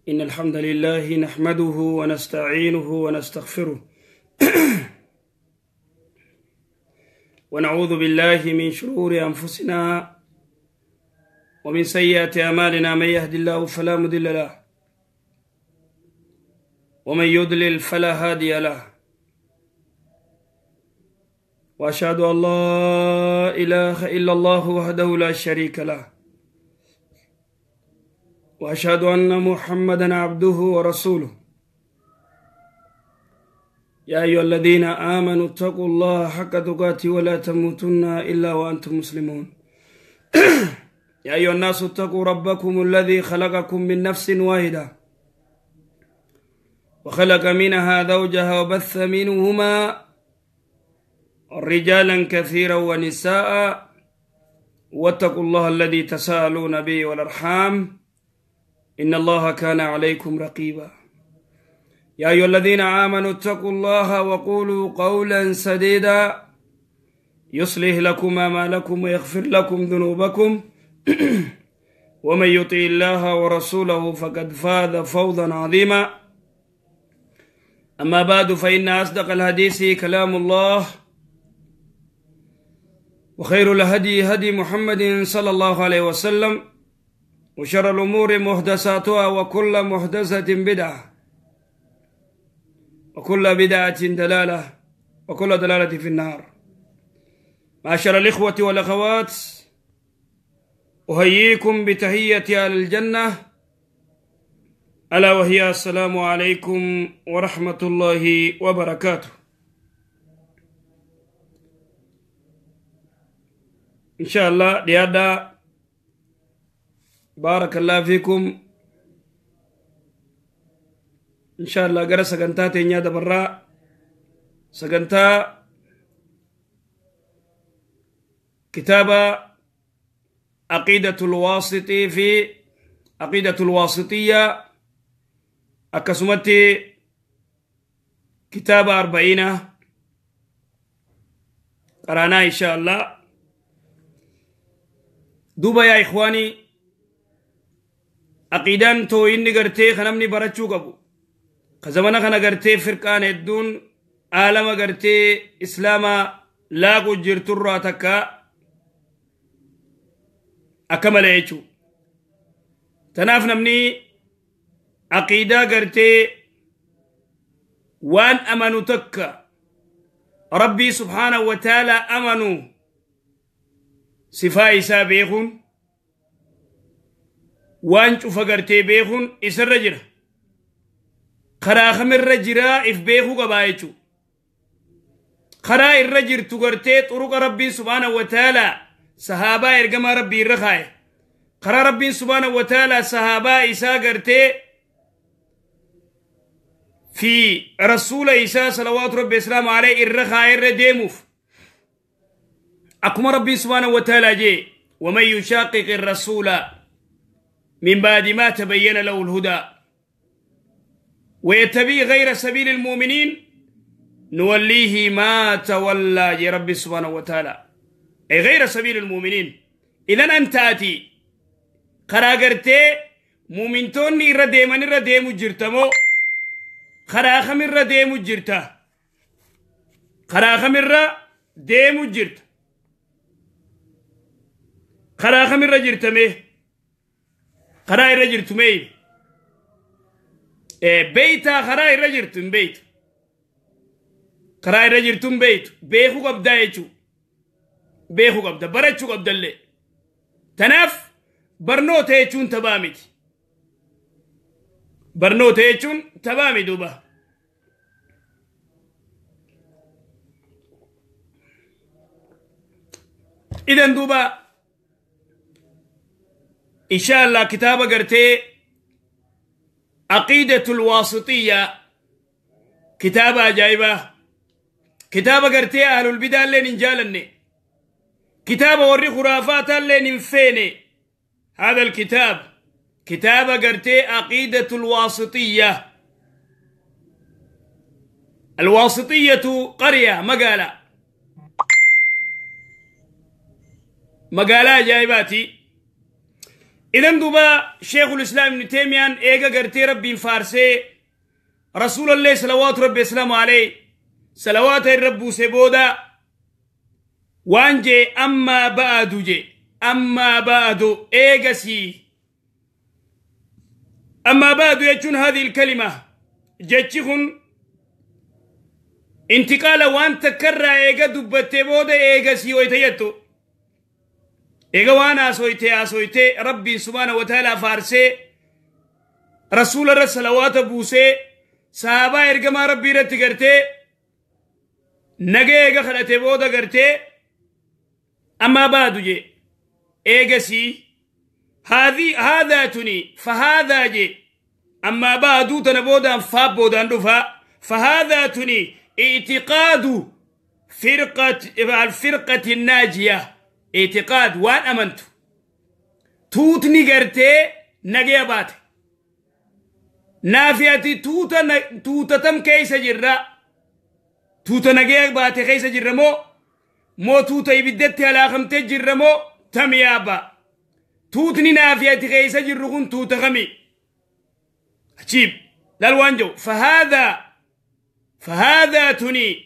إن الحمد لله نحمده ونستعينه ونستغفره ونعوذ بالله من شرور أنفسنا ومن سيئات أعمالنا، من يهد الله فلا مضل له ومن يضلل فلا هادي له، وأشهد أن لا إله إلا الله وحده لا شريك له، وأشهد أن محمدا عبده ورسوله. يا أيها الذين آمنوا اتقوا الله حق تقاته ولا تموتن إلا وأنتم مسلمون. يا أيها الناس اتقوا ربكم الذي خلقكم من نفس واحدة وخلق منها زوجها وبث منهما رجالا كثيرا ونساء، واتقوا الله الذي تساءلون به والأرحام إن الله كان عليكم رقيبا. يا أيها الذين آمنوا اتقوا الله وقولوا قولا سديدا يصلح لكم أعمالكم ويغفر لكم ذنوبكم، ومن يطع الله ورسوله فقد فاز فوزا عظيما. أما بعد، فإن أصدق الحديث كلام الله، وخير الهدي هدي محمد صلى الله عليه وسلم، وشر الأمور محدثاتها، وكل محدثة بدعة، وكل بدعة دلالة، وكل دلالة في النار. معاشر الإخوة والأخوات، أحييكم بتحية أهل الجنة، ألا وهي السلام عليكم ورحمة الله وبركاته. إن شاء الله لهذا بارك الله فيكم. إن شاء الله gara sagantaa teenyaa dabarraa, sagantaa kitaaba عقيدة الواسطي في عقيدة الواسطية، akkasumatti kitaaba 40 qaraanaa إن شاء الله. Duuba yaa إخواني, aqiidaan too inni gartee kan namni barachuu qabu ka zamana kana gartee firqaan hedduun aalama gartee islaamaa laaqu jirturraa takka akka malee jechuu. Tanaaf namni aqiidaa gartee waan amanu takka Rabbii سبحانه وتعالى amanu, sifaa isaa beekuun, waan cufa gartee beekuun isarra jira. Karaa kamirra jiraa if beekuu qabaa jechuu. Karaa irra jirtu gartee xuruqa Rabbiin سبحانه وتعالى sahaabaa ergamaa Rabbii irra kaaye, karaa Rabbiin سبحانه وتعالى sahaabaa isaa gartee fi rasuula isaa صلوات ربي وسلامه عليه irra kaaye irra deemuuf, akkuma Rabbiin سبحانه وتعالى jee: ومن يشاقق الرسول من بعد ما تبين له الهدى ويتبع غير سبيل المؤمنين نوليه ما تولى. يا ربي سبحانه وتعالى، أي غير سبيل المؤمنين. إذن أنت أتي karaa gartee mu'mintoonni irra deeman irra deemu jirta moo karaa kamirra deemu jirta? Karaa kamirra deemu jirta? Karaa kamirra jirta mee? Karaa irra jirtu mee beeytaa? Karaa irra jirtu hin beeytu. Karaa irra jirtu hin beeytu. Beekuu qabdaa jechuu, beekuu qabda, barachuu qabdallee. Tanaaf barnoota jechuun taphaa miti. Barnoota jechuun taphaa miti duuba. Idan duuba إن شاء الله kitaaba gartee عقيدة الواسطية, kitaaba ajaa'ibaa, kitaaba gartee أهل البدع illeen hin jaalanne, kitaaba warri khuraafaataa illeen hin feene. هذا الكتاب, kitaaba gartee عقيدة الواسطية. الواسطية قرية, magaalaa ajaa'ibaati. إذن دوبا شيخ الإسلام ابن تيمية إيغا غرتي ربي فارسي رسول الله صلوات ربي السلام عليه صلوات الرب سبودا وانجي أما بعد جي أما بعد إيغسي أما بعد يجون هذه الكلمة جتشخن انتقال وان تكرر إيغا دبتي بودا إيغسي ويتيتو إيغا وانا أسويتي أسويتي ربي سبحانه وتعالى فارسي رسول الله صلوات بوسي صحابة إرقما ربي رتي نجي إيغا خلتي بودا قرتي أما بعد جي إيغسي هذه هذا تني فهذا جي أما بعد تنبودا فاب بودا دفا فهذا تني اعتقاد فرقة الفرقة الناجية اعتقاد وان أمنت توتني قرتي نجي بات نافيتي توتا توتا تم كيس جرا توتا نجي بات كيس جرا مو توتا يبدت على خمت جرا مو تم يابا توتني نافيتي كيس جرون توتا غمي عجيب للوانجو فهذا تني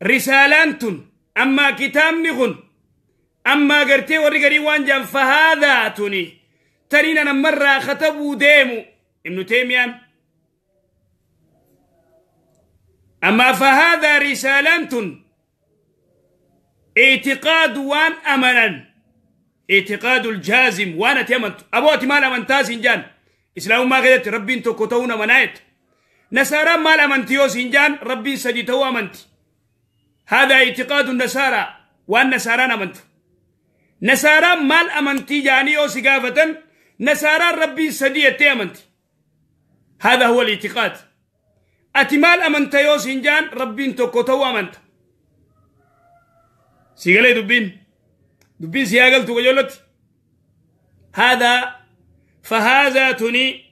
رسالانتن أما كتاب نخن أما قرتي ورقري وانجان فهذا تني ترينا نمرة خطبو ديمو ابن تيمية أما فهذا رسالانتن اعتقاد وان أمنا اعتقاد الجازم وانا تيمنت أبواتي مال أمنتاز إنجان إسلام ما قدرت ربي انتو منايت نصارى مال أمنتيوس إنجان ربي سجتو أمنت هذا اعتقاد النصارى وان نصارى أمنت نصارى مال أمنتي جاني أو سقافة نصارى ربي سديتي أمنت هذا هو الاعتقاد أتمال أمنتيوس إنجان ربي انتو أمنت سيقالي دبين دبين سياقل تقولت هذا فهذا تني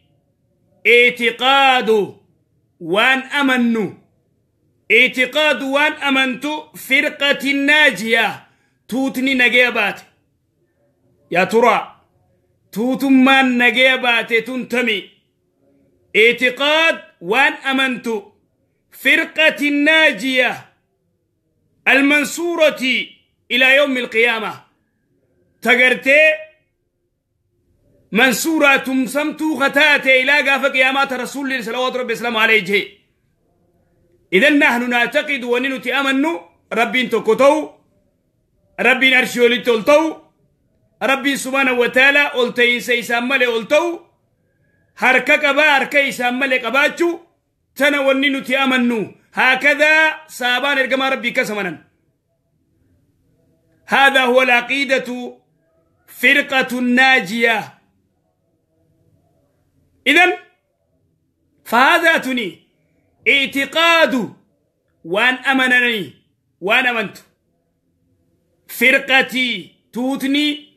اعتقاد وان أمنوا اعتقاد وان أمنت فرقة الناجية توتني نجيبات يا ترى توتمان نجيبات تنتمي اعتقاد وان أمنت فرقة الناجية المنصورة إلى يوم القيامة تقرتي منصورة تمسمتو خطاتي إلى قاف قيامات رسول الله صلوات ربي السلام عليه. إذن نحن نعتقد وننتي أمنو ربي انتو ربي نرشيو لتولتو ربي سبحانه وتعالى قلتي سيسامالي قلتو حركة قبا حركة إسامالي قباتشو تنا وننتي أمنو هكذا سابان القما ربي كسمنا. هذا هو العقيدة فرقة الناجية. إذن فهذا تني اعتقاد وان أمنني وان أمنت فرقتي توتني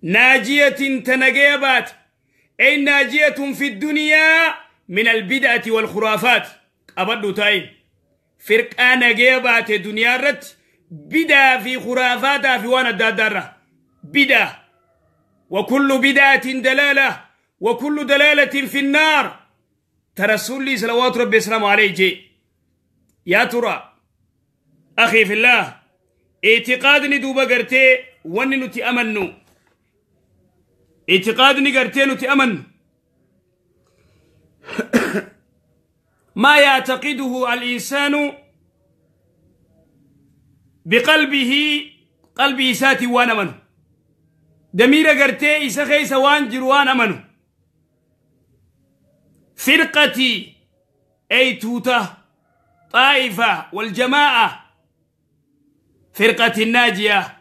ناجية تنجيبات أي ناجية في الدنيا من البدعة والخرافات. أبدو تاين فرقة نجيبات دنيا رت بدعة في خرافاتها في وانا الدادرة بدعة، وكل بدعة دلالة وكل دلالة في النار. ترسول لي صلوات ربي السلام عليه جي. يا ترى أخي في الله اعتقادني دوبا قرتي وننتي أمنو اعتقادني قرتي نتي أمن ما يعتقده الإنسان بقلبه قلبه ساتي وانا منه دمير قرتي إسا وان جروان منه فرقتي أي توتة طائفة والجماعة فرقة الناجية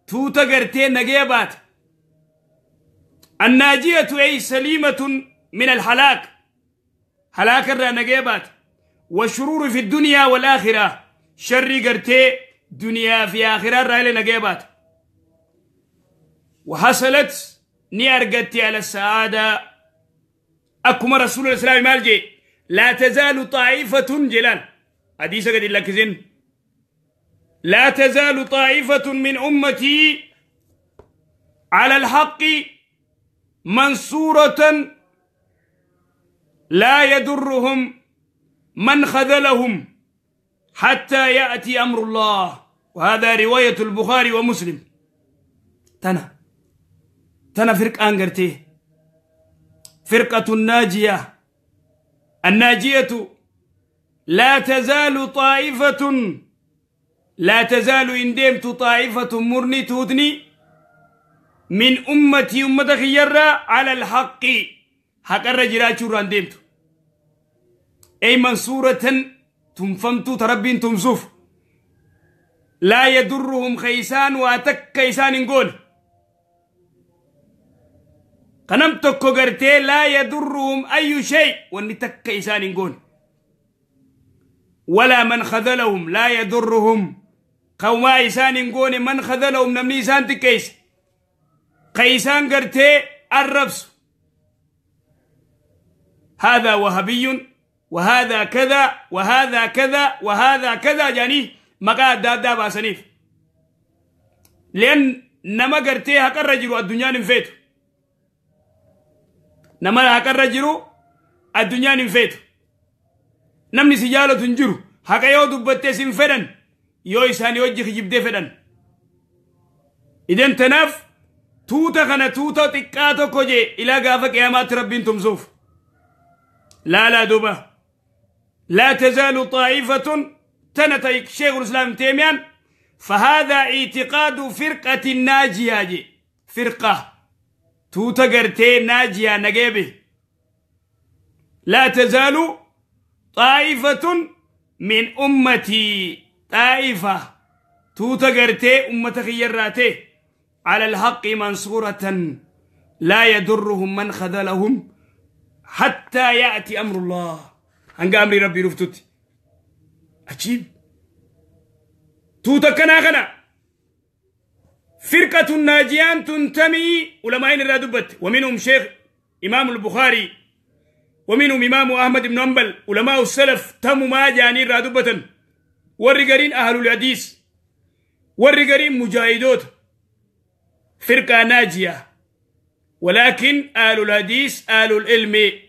توتة قرتي نجيبات الناجية أي سليمة من الحلاك هلاك الرا نجيبات والشرور في الدنيا والآخرة شر قرتي دنيا في آخرة الرا نجيبات. وحصلت نيارقتي على السعادة أكما رسول الإسلام مالجي لا تزال طائفة جلال حديث قد لكزين لا تزال طائفة من أمتي على الحق منصورة لا يضرهم من خذلهم حتى يأتي أمر الله. وهذا رواية البخاري ومسلم. تنا فرقة أنقرتي فرقة الناجية. الناجية لا تزال طائفة، لا تزال إن ديمت طائفة مرني تودني من أمتي أمة خيرا على الحق حق الرجل شوران ديمت أي منصورة تنفمت تربين تمسوف لا يضرهم خيسان واتك كيسان نقول قنمتك قرتي لا يضرهم أي شيء ونتك كيسان نقول ولا من خذلهم لا يضرهم قوما إسان نقول من خذلهم نمني إسان تكيس قيسان قرتي الربس. هذا وهبي وهذا كذا وهذا كذا وهذا كذا جاني مقا دادا باسنيف لأن نما قرتي هكا الرجل الدنيا نفيت نما هكا الرجل الدنيا نفيت نمني سجالة تنجرو هكا يو دبتي سنفدن يو إساني وجه جبدي فدن. إذن تناف توتا خنا توتا تكاتو كوجي إلى غافة قيامات ربين تمزوف. لا لا دوبا لا تزال طائفة تنتيك شيخ الإسلام تيميان. فهذا اعتقاد فرقة الناجية جي فرقة توتا قرتي ناجية نجيبه. لا تزال طائفة من أمتي طائفة توتا قرتي أمة خيراتي على الحق منصورة لا يضرهم من خذلهم حتى يأتي أمر الله. هنقى أمري ربي رفتوتي عجيب. توتا كنا غنا فرقة الناجيان تنتمي علماء الرادبت ومنهم شيخ إمام البخاري ومنهم إمام أحمد بن حنبل علماء السلف تم ما جاني رادبة والرجالين أهل الحديث والرجالين مجاهدوت فرقة ناجية. ولكن أهل الحديث أهل العلم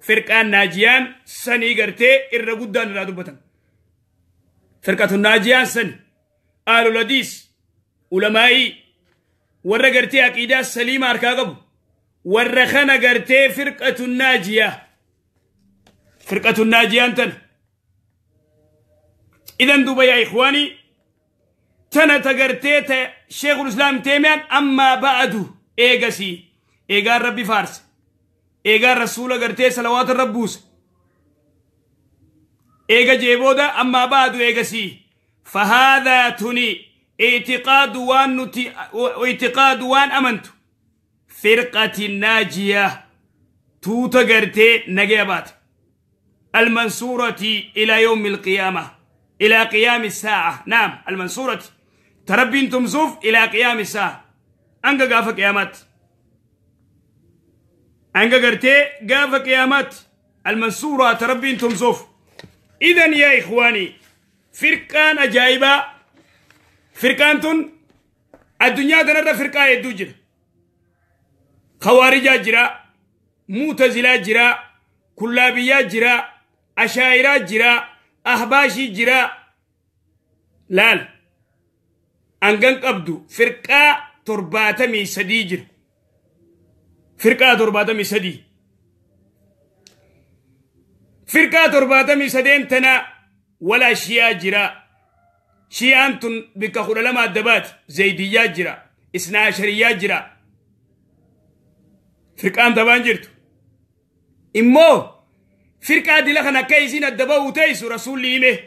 فرقة ناجيان سني قرتي الرجودان رادبة فرقة الناجيان سن أهل الحديث علمائي والرجرتي عقيدة سليمة أركاقب والرخانة قرتي فرقة الناجية فرقة الناجية أنتن. إذن دوبا يا إخواني تنا تقرتي شيخ الإسلام تيميان. أما بعد إيغاسي إيغار ربي فارس إيغار رسول قرتي صلوات الربوس إيغا جيبودا. أما بعد إيغاسي فهذا تني اعتقاد وان اعتقاد وان أمنت فرقة الناجية توتا قرتي نجيبات المنصورة إلى يوم القيامة إلى قيام الساعة. نعم المنصورة تربين تمزوف إلى قيام الساعة. أنك قافة قيامات أنك قرتي قافة قيامات المنصورة تربين تمزوف. إذن يا إخواني فرقان أجايبة فرقان تن الدنيا تنرى فرقان يدوجر خوارج جرا معتزلة جرا كلابية جرا أشاعرة جرا أحباشي جرا لال أنغن قبدو فرقة 73 جرا فرقة 73 فرقة 73 تنا ولا شيعة جرا شيعان تن بك خلالما الدبات زيدية جرا 12 جرا فرقان تبان جرتو إمو فرقة دي لخنا كيسين الدباو تيسو رسول ليمه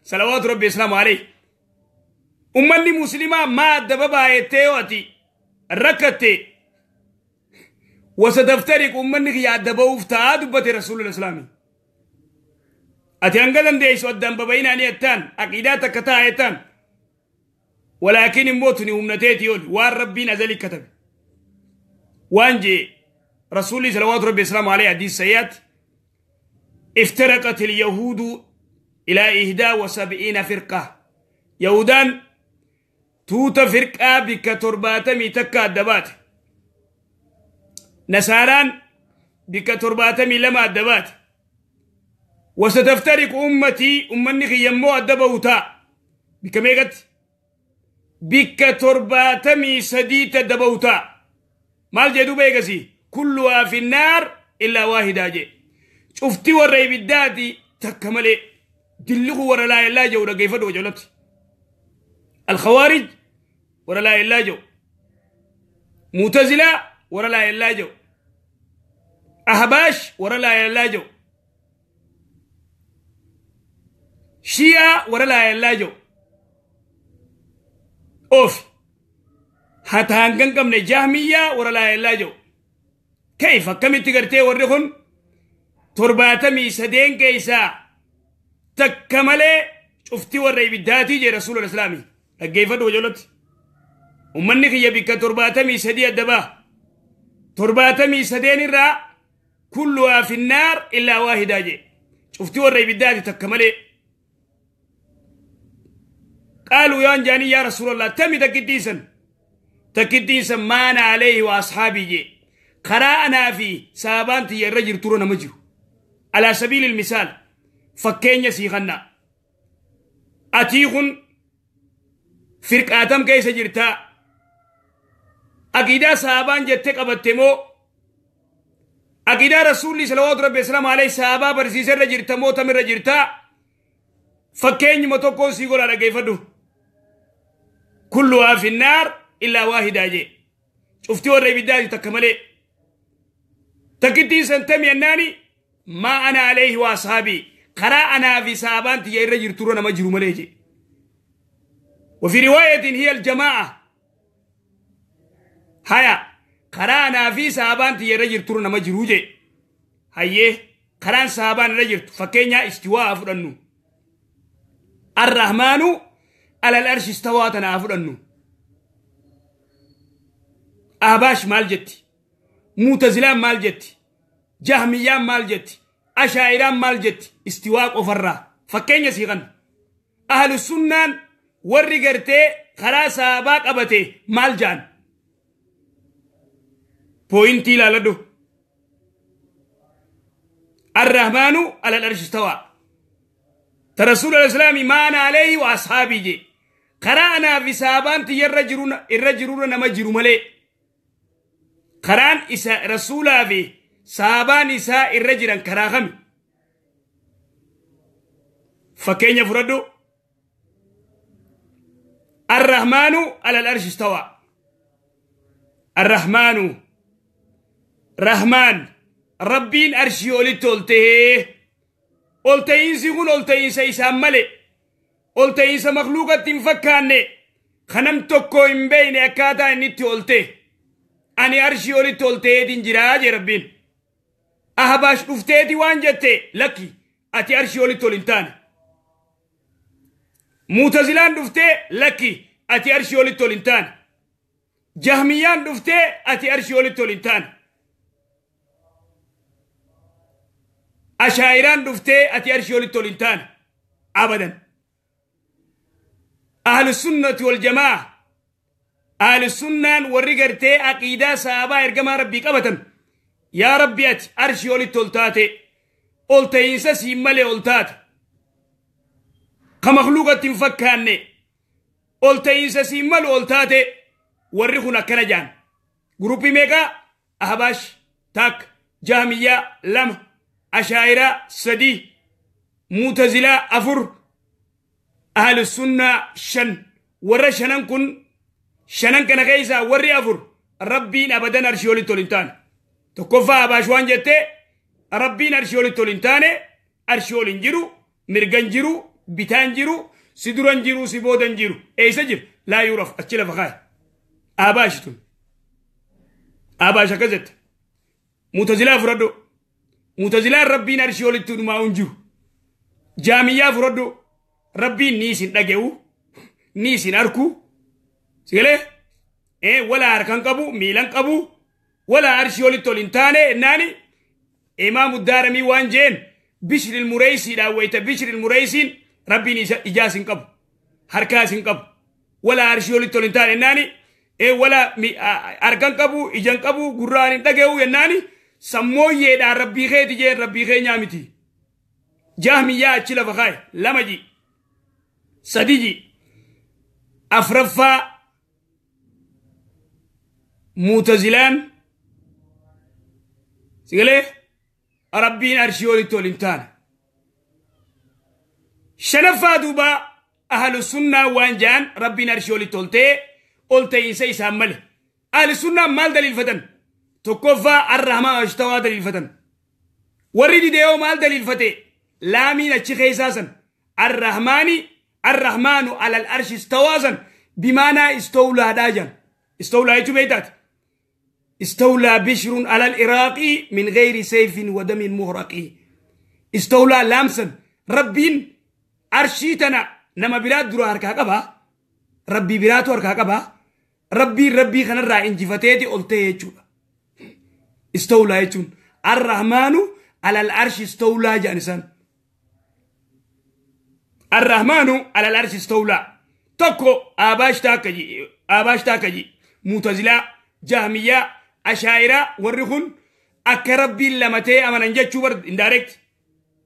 صلوات ربي السلام عليه. أمني مسلمة ما الدبابا يتيواتي ركتي وستفترق أمني يا الدباو فتادبت رسول الإسلامي أتي أنقذن ديسو الدم ببين أني التان عقيداتك كتايتان ولكن موتني أمنتيتي يقول والربي نزل كتب وانجي رسولي صلوات ربي السلام عليه حديث سيئات افترقت اليهود إلى 71 فرقة يهودان توت فرقة بك ترباتمي تكا الدبات Nasaaraan bikka 72 adda baate. Wasataftariqu ummatii, ummanni kiyyammoo adda bahu ta'a. Bikka meeqatti? Bikka 73 adda bahu ta'a. Maal jedhu beekasi? Kulluhaa finnaar illaa waahidaa jee. Cufti warra ibiddaati takka malee. Dilliqu warra laa illaa jedhu dhaggeeffadhu qajeelatti. Alkhawaarij warra laa illaa jedhu. Muutazilaa warra laa illaa jedhu. Ahbaash warra laa illaa jedhu. Shi'aa warra laa illaa jedhu. Oofi. Hata hangan qabne jahmiyyaa warra laa illaa jedhu. Kayfa akkamitti gartee warri kun 73 keessaa takka malee cufti warra ibiddaatii jee rasuula islaamii. Dhaggeeffadhu qajeelatti. Ummanni kiyya bikka 73 adda ba'a. 73 irraa kulluhaa finnaar illaa waahidaa jee. Cufti warra ibiddaati takka malee. Qaaluu yaan jaanii yaa rasuulallah tami takkittiisan. Takkittiisan maana alayhi wa ashaabii jee. Karaa anaa fi saabaan tiyya irra jirtura nama jiru. Alaa sabiilil misaal fakkeenya sii kannaa. Atii kun firqaatam keessa jirtaa. Aqiidaa saabaan jettee qabatte moo aqiidaa rasuulli salawaatu rabbi wasalaamu alayhi saabaa barsiise irra jirta moo tam irra jirtaa? Fakkeenyuma tokkoon sii godhaa dhaggeeffadhu. Kulluhaa finnaar illaa waahidaa jee. Cufti warra ibiddaati takka malee. Takkittiin santami ennaani maa ana alayhi wa ashaabii. Karaa anaa fi saabaan tiyya irra jirturra nama jiru malee jee. وفي رواية هي الجماعة. هيا قرانا في سابان تي رجل ترنا مجروجة. هيه قران سابان رجل فكينيا استواء فرنو. الرحمن على الأرش استوى تنافرنو. أهباش مال جتي، معتزلان مال جتي، جهميان مال جتي، أشاعران مال جتي، استواء قفرة فكينيا سيغن. أهل السنة warri gartee karaa saabaa qabate maal jaan? Pooyintii ilaaladhu. Arrahmaanu alal arshi istawaa. Ta rasuul al-islaami maana alayhi wa ashaabii jee. Karaa anaa fi saabaan tiyya irra jirurra nama jiru malee. Karaan isa rasuulaa fi saabaan isaa irra jiran karaa kami? Fakkeenya fudhadhu. الرحمن على الأرش استوى. الرحمن رحمن ربين أرشي أولي تولته أولتين سيقول أولتين سيسام ملي أولتين سمخلوقة تنفكاني خنم توكو إن بين أكاتا إني تولته أني أرشي أولي تولته دين ربين أهباش أفتيتي وانجتي لكي أتي أرشي أولي تولنتاني معتزلان دفته لكي أتي أرشي أولي تولنتان. جهميان دفته أتي أرشي أولي تولنتان. أشاعران دفته أتي أرشي أولي تولنتان. أبدا. أهل السنة والجماعة أهل السنة ورقرتي عقيدة سابا إرقما ربي قبتا يا ربي أتي أرشي أولي تولتاتي أولتينسا سيمالي أولتاتي كمخلوقة فكاني أولتينسا سيمال أولتاتي ورخنا كنجان جروبي ميكا أهباش تاك جامية لم أشاعرة سدي معتزلة أفر أهل السنة شن ورا شنن كن شنن كان غيسا وري أفر ربين أبدا أرشيولي تولنتان تكفى أباشوان جتة ربين أرشيولي تولنتان أرشيولي نجرو مرغن جرو bitaan jiru si duran jiru si boodan jiru eessa jiru laa yuuraf achi lafa kaa'e Ahbaash tun Ahbaash akkas jette. Mu'tazilaa fudhadhu. Mu'tazilaan rabbiin arshii olitti dhumaa hin jiru. Jaamiyyaa fudhadhu. Rabbiin ni isin dhage'u ni isin arku sigalee wala harkan qabu miilan qabu wala arshii olitti ol hin taane ennaani imaamu daaramii waan jeen bishril mureysiidhaan wayita bishril mureysiin rabbiin ijaas hin qabu harkaas hin qabu wala arshii olitti ol hin taane ennaani Wala argan qabu ijan qabu gurraan hin dhaga'u jennaani sammooyyeedhaan rabbii keeti jeen rabbii keenyaa miti. Jahmiyyaa achi lafa kaaye 2 ji 3 ji 4ffaa Mu'tazilaan sigalee rabbiin arshii olitti ol hin taane. 5ffaa duuba ahlu sunnaa waan ja'an rabbiin arshii olitti ol ta'e ol ta'iinsa isaan male. Ahlu sunnaan maal daliilfatan? 1ffaa arrahmaan ashtawaa daliilfatan. Warri dideeyoo maal daliilfate? Laamiin achi keessaa san arrahmaani arrahmaanu alal arshi istawaa san bimaanaa istawlaadhaa jan. Istawlaa jechuu beektaati. Istawlaa bishrun alal iraaqii min gayri sayfin wa damin muhraqii. Istawlaa laamsan rabbiin arshii tana nama biraa dura harkaa qabaa. Rabbii biraatu harkaa qabaa. Rabbiin rabbii kanarraa injifateeti ol ta'e jechuudha. Istawlaa jechuun arrahmaanu alal arshi istawlaa jedhan isaan. Arrahmaanu alal arshi istawlaa. 1 Abaash taakka ji Mu'tazilaa Jahmiyyaa Ashaa'iraa warri kun akka rabbiin lama ta'e amanan jechuu bar indirect.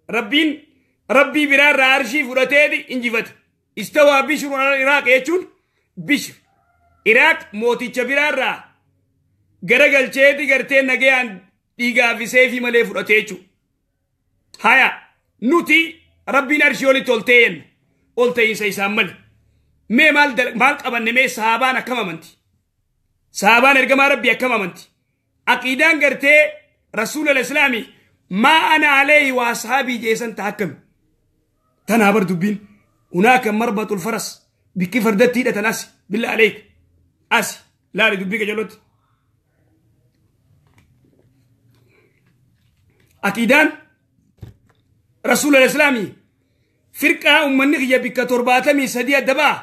Rabbiin rabbii biraarraa arshii fudhateeti injifate. Istawaa bishrun alal iraaq jechuun bishr Iraaq mooticha biraarraa garagalcheeti gartee nagayaan dhiigaa fi seefii malee fudhatee jechuudha. Haya nuti rabbiin arshii olitti ol ta'e jenna. Ol ta'iinsa isaan male. Mee maal qabanne mee sahaabaan akkam amanti? Sahaabaan ergamaa rabbii akkam amanti? Aqiidaan gartee rasuula islaamii maa ana alayhi wa ashaabii jeesan ta'a akkami? Tanaa bar dubbiin hunaaka marbatul faras bikki fardatti hidhatan asi billa alayk asi laali dubbii qajeelootti. Aqiidaan rasuula islaamii firqaa ummanni kiyya bikka 73 adda ba'a.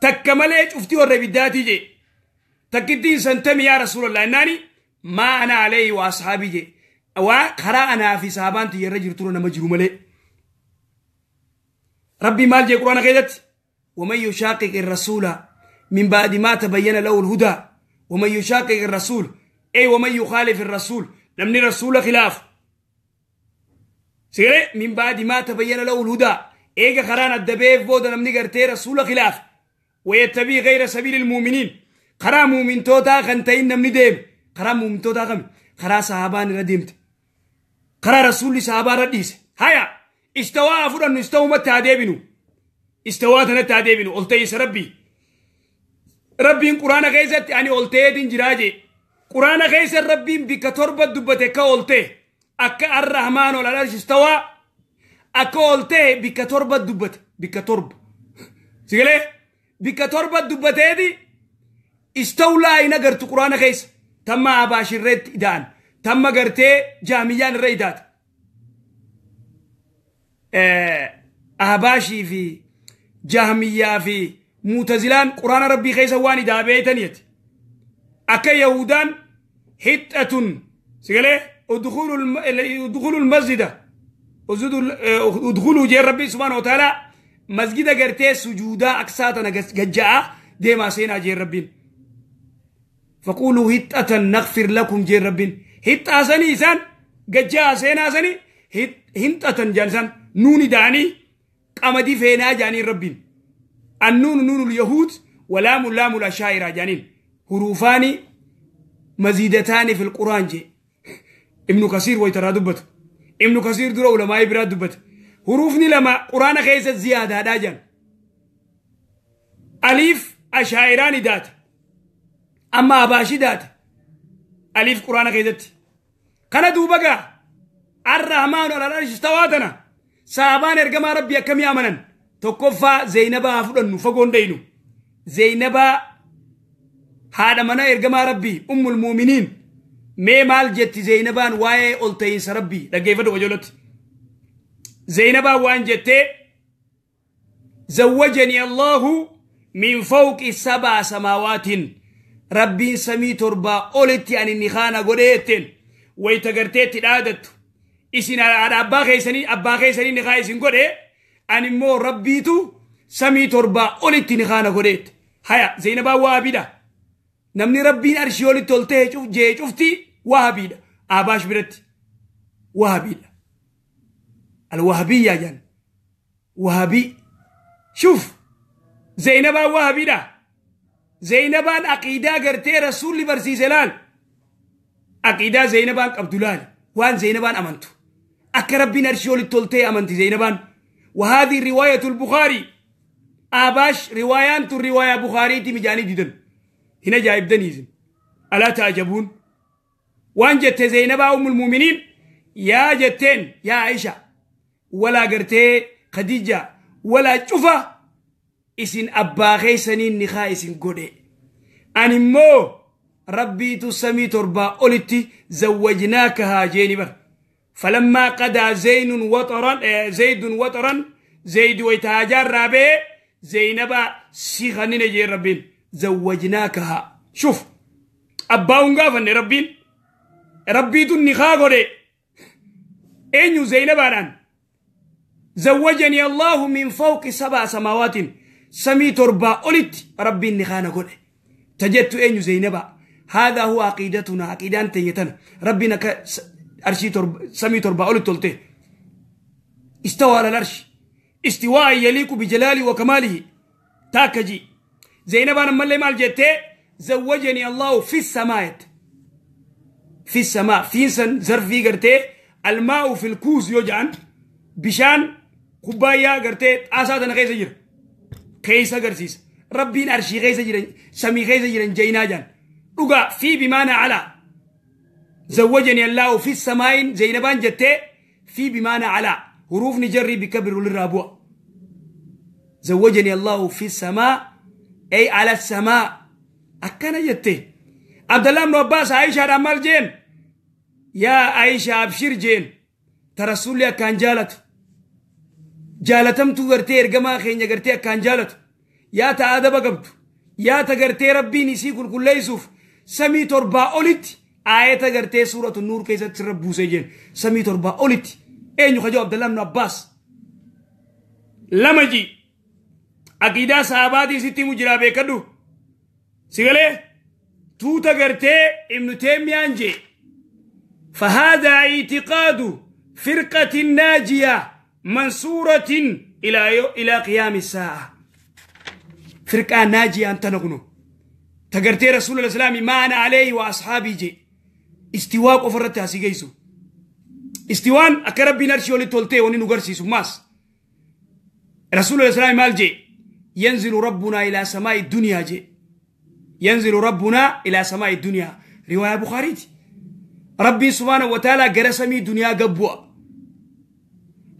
Takka malee cuftii warra ibiddaatii jee. Takkittiin 50 yaa rasuulallah innaani maa ana alayhi wa ashaabii jee. Waa karaa anaa fi sahabaan tiyyarra jirtu nama jiru malee. Rabbi maal jee quraana keessatti? ومن يشاقق الرسول من بعد ما تبين له الهدى ومن يشاقق الرسول أي ومن يخالف الرسول نمني رسول خلاف سيري من بعد ما تبين له الهدى إيجا خران الدبيف بودا نمني قرتي رسول خلاف ويتبي غير سبيل المؤمنين خرا مؤمن توتا خنتين نمني ديم خرا مؤمن توتا خم خرا صحابان رديمت خرا رسول صحابان رديس هيا استوى فرن استوى متى ديبنو استوى تنتا ديبنو قلتي ربي ربي قرآن غيزت يعني قلتي دين جراجي قرآن غيز ربي بك تربة دبتك قلتي أك الرحمن ولا العرش استوى أك قلتي بك تربة دبت بك ترب سيقولي بك تربة دبتي دي استولى إن قرت قرآن غيز تم أباشر رد إدان تم قرتي جاميان ريدات أباشي في جهمية في معتزلان قرآن ربي خيس واني دابيتنيت أكا يهودان حتة سيقولي ادخلوا المسجد ادخلوا جي ربي سبحانه وتعالى مسجد قرتي سجودا أكساتنا قجاء ديما سينا جي ربي فقولوا حتة نغفر لكم جي ربي حتة سني سان قجاء سينا سني حتة جانسان نوني داني قمدي فينا جانين ربين النون نون اليهود ولام لام الأشاعرة جانين حروفان مزيدتان في القرآن جي ابن كثير ويترى دبت ابن كثير درو لما يبرا دبت حروفني لما قرآن خيس زيادة داجان أليف أشاعران دات أما أباشي دات أليف قرآن خيزت كان دوبقى الرحمن على العرش استواتنا صحابان ارجما ربي كم يامنن تكفى زينبا فدن فغون دينو زينبا هذا منا ارجما ربي ام المؤمنين مي مال جت زينبان واي اولتين ربي دغيفدو وجلت زينبا وان جت زوجني الله من فوق 7 سماوات ربي سمي تربا اولتي ان نخانا غوديتين ويتغرتي دادت isin abbaa keessanii ni kaa isin godhe ani immoo rabbiitu samii 7 olitti ni kaana godheet haya Zeenabaa waabidha Namni rabbiin arshii olitti ol ta'e jee cufti wahabiidha. Abaash biratti wahabiidha. Alwahabiyyaa jedhan. Wahabii. Shuuf Zaynabaan wahabiidha. Zaynabaan aqiidaa gartee rasuulli barsiise laal. Aqiidaa Zaynabaan qabdu laal. Waan Zaynabaan amantu. Akka rabbiin arshii olitti ol ta'e amanti Zaynabaan. وهذه رواية البخاري. آباش روايان رواية بخاري تمجاني جدا. هنا جايب دنيزم. ألا تعجبون؟ وان جت زينب أم المؤمنين يا جتين يا عائشة ولا قرتي خديجة ولا شوفة إسن أبا غيسنين نخا إسن قولي أنمو ربي تسمي تربا قلتي زوجناكها جيني. فلما قضى زيد وطرا زيد ويتهاجر رابي زينب سيخنين جي ربين زوجناكها. شوف أباون غافن ربين ربي النخا قولي أين زينب أران زوجني الله من فوق 7 سماوات سمي تربا قلت ربي النخانا قولي تجدت أين زينب. هذا هو عقيدتنا عقيدان تيتنا ربنا أرشي سمي تربا قلت تلته استوى على الأرش استواء يليق بجلاله وكماله. تاكجي زينب أنا مالي مال جتة زوجني الله في السماء في السماء فينسن زرفي قرتي الماء في الكوز يوجعن بشان كوبايا قرتي أسادنا غير جير كيسا قرسيس ربين أرشي غير جيرن سمي غير جيرن جينا جان رجع في بمعنى على زوجني الله في السماء زينبان جتة في بمعنى على حروف نجري بكبر للرابوع زوجني الله في السماء أي على السماء أكنا جتة. عبد الله بن عباس عائشة رمال جين يا عائشة أبشر جين ترسولي كان جالت جالتم تغرتي إرجما خين يغرتي كان جالت يا تأدب قبض يا تغرتي ربي نسي كل كل يسوف سمي تربا أولت آية تغرتي سورة النور كيسة تربو سجين سمي تربا أولت أين يخجو عبد الله بن عباس لما جي عقيدة صحاباتي ستي مجرابة كدو سيقولي توتا قرتي ابن تيمية أنجي فهذا اعتقاد فرقة ناجية منصورة إلى قيام الساعة. فرقة ناجية أنت نغنو تقرتي رسول الإسلام ما أنا عليه وأصحابي جي استواء قفرتها سيجيسو استوان أكرب بنرشي ولي تولتي وني نغرسي ماس رسول الإسلام مال جي ينزل ربنا إلى سماء الدنيا جي ينزل ربنا إلى سماء الدنيا رواية بخاري ربي سبحانه وتعالى جرسمي دنيا قبوة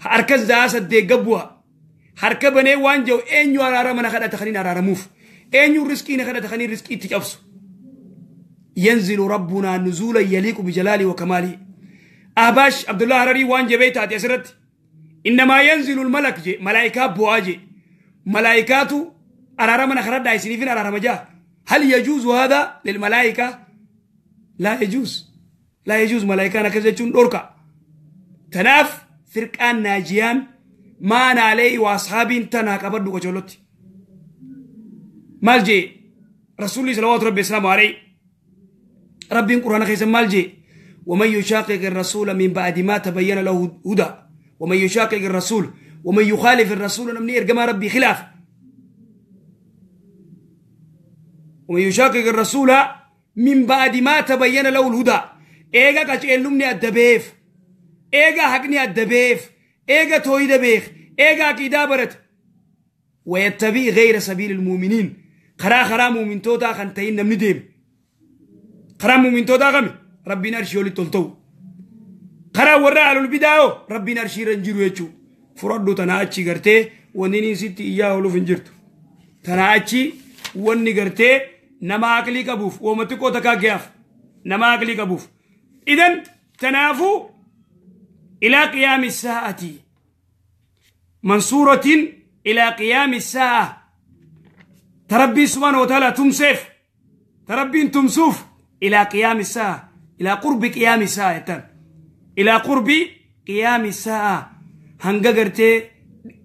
حركز داسة دي قبوة حركة بني وانجو إنيو أرارا من خدا تخلين أرارا موف إنيو رزقين خدا تخلين رزقي تجفسو ينزل ربنا نزولا يليق بجلاله وكماله. أباش عبد الله هرري وانجي بيت أسرت إنما ينزل الملك جي ملائكة بواجي ملائكاتو أرارا من خدا دايسيني أرارا مجاه. هل يجوز هذا للملائكة؟ لا يجوز لا يجوز. ملائكة نكزتون أوركا تناف فرقان ناجيان ما أنا عليه وأصحابي تنا كبر دوكا مالجي رسول الله صلى الله عليه عليه ربي القرآن خيس مالجي ومن يشاقق الرسول من بعد ما تبين له هدى ومن يشاقق الرسول ومن يخالف الرسول نمني إرجما ربي خلاف ومن يشاقق الرسول من بعد ما تبين له الهدى إيجا كألمني الدبيف إيجا حقني الدبيف إيجا تويد بيخ إيجا كيدا برت ويتبع غير سبيل المؤمنين خرا خرا مؤمن توتا خنتين نمني ديم خرا مؤمن توتا غمي ربي نرشي ولي تلتو خرا ورا على البداية ربي نرشي رنجرو يجو فردو تناچي غرتي ونيني ستي إياه ولو فنجرتو تناچي وني غرتي نما أكلي كبوف ومتكو تكا جاف نما أكلي كبوف. إذن تنافو إلى قيام الساعة منصورة إلى قيام الساعة تربي سبحانه وتعالى تمسف تربي تمسوف إلى قيام الساعة إلى قرب قيام الساعة إلى قرب قيام الساعة هنگا غرتي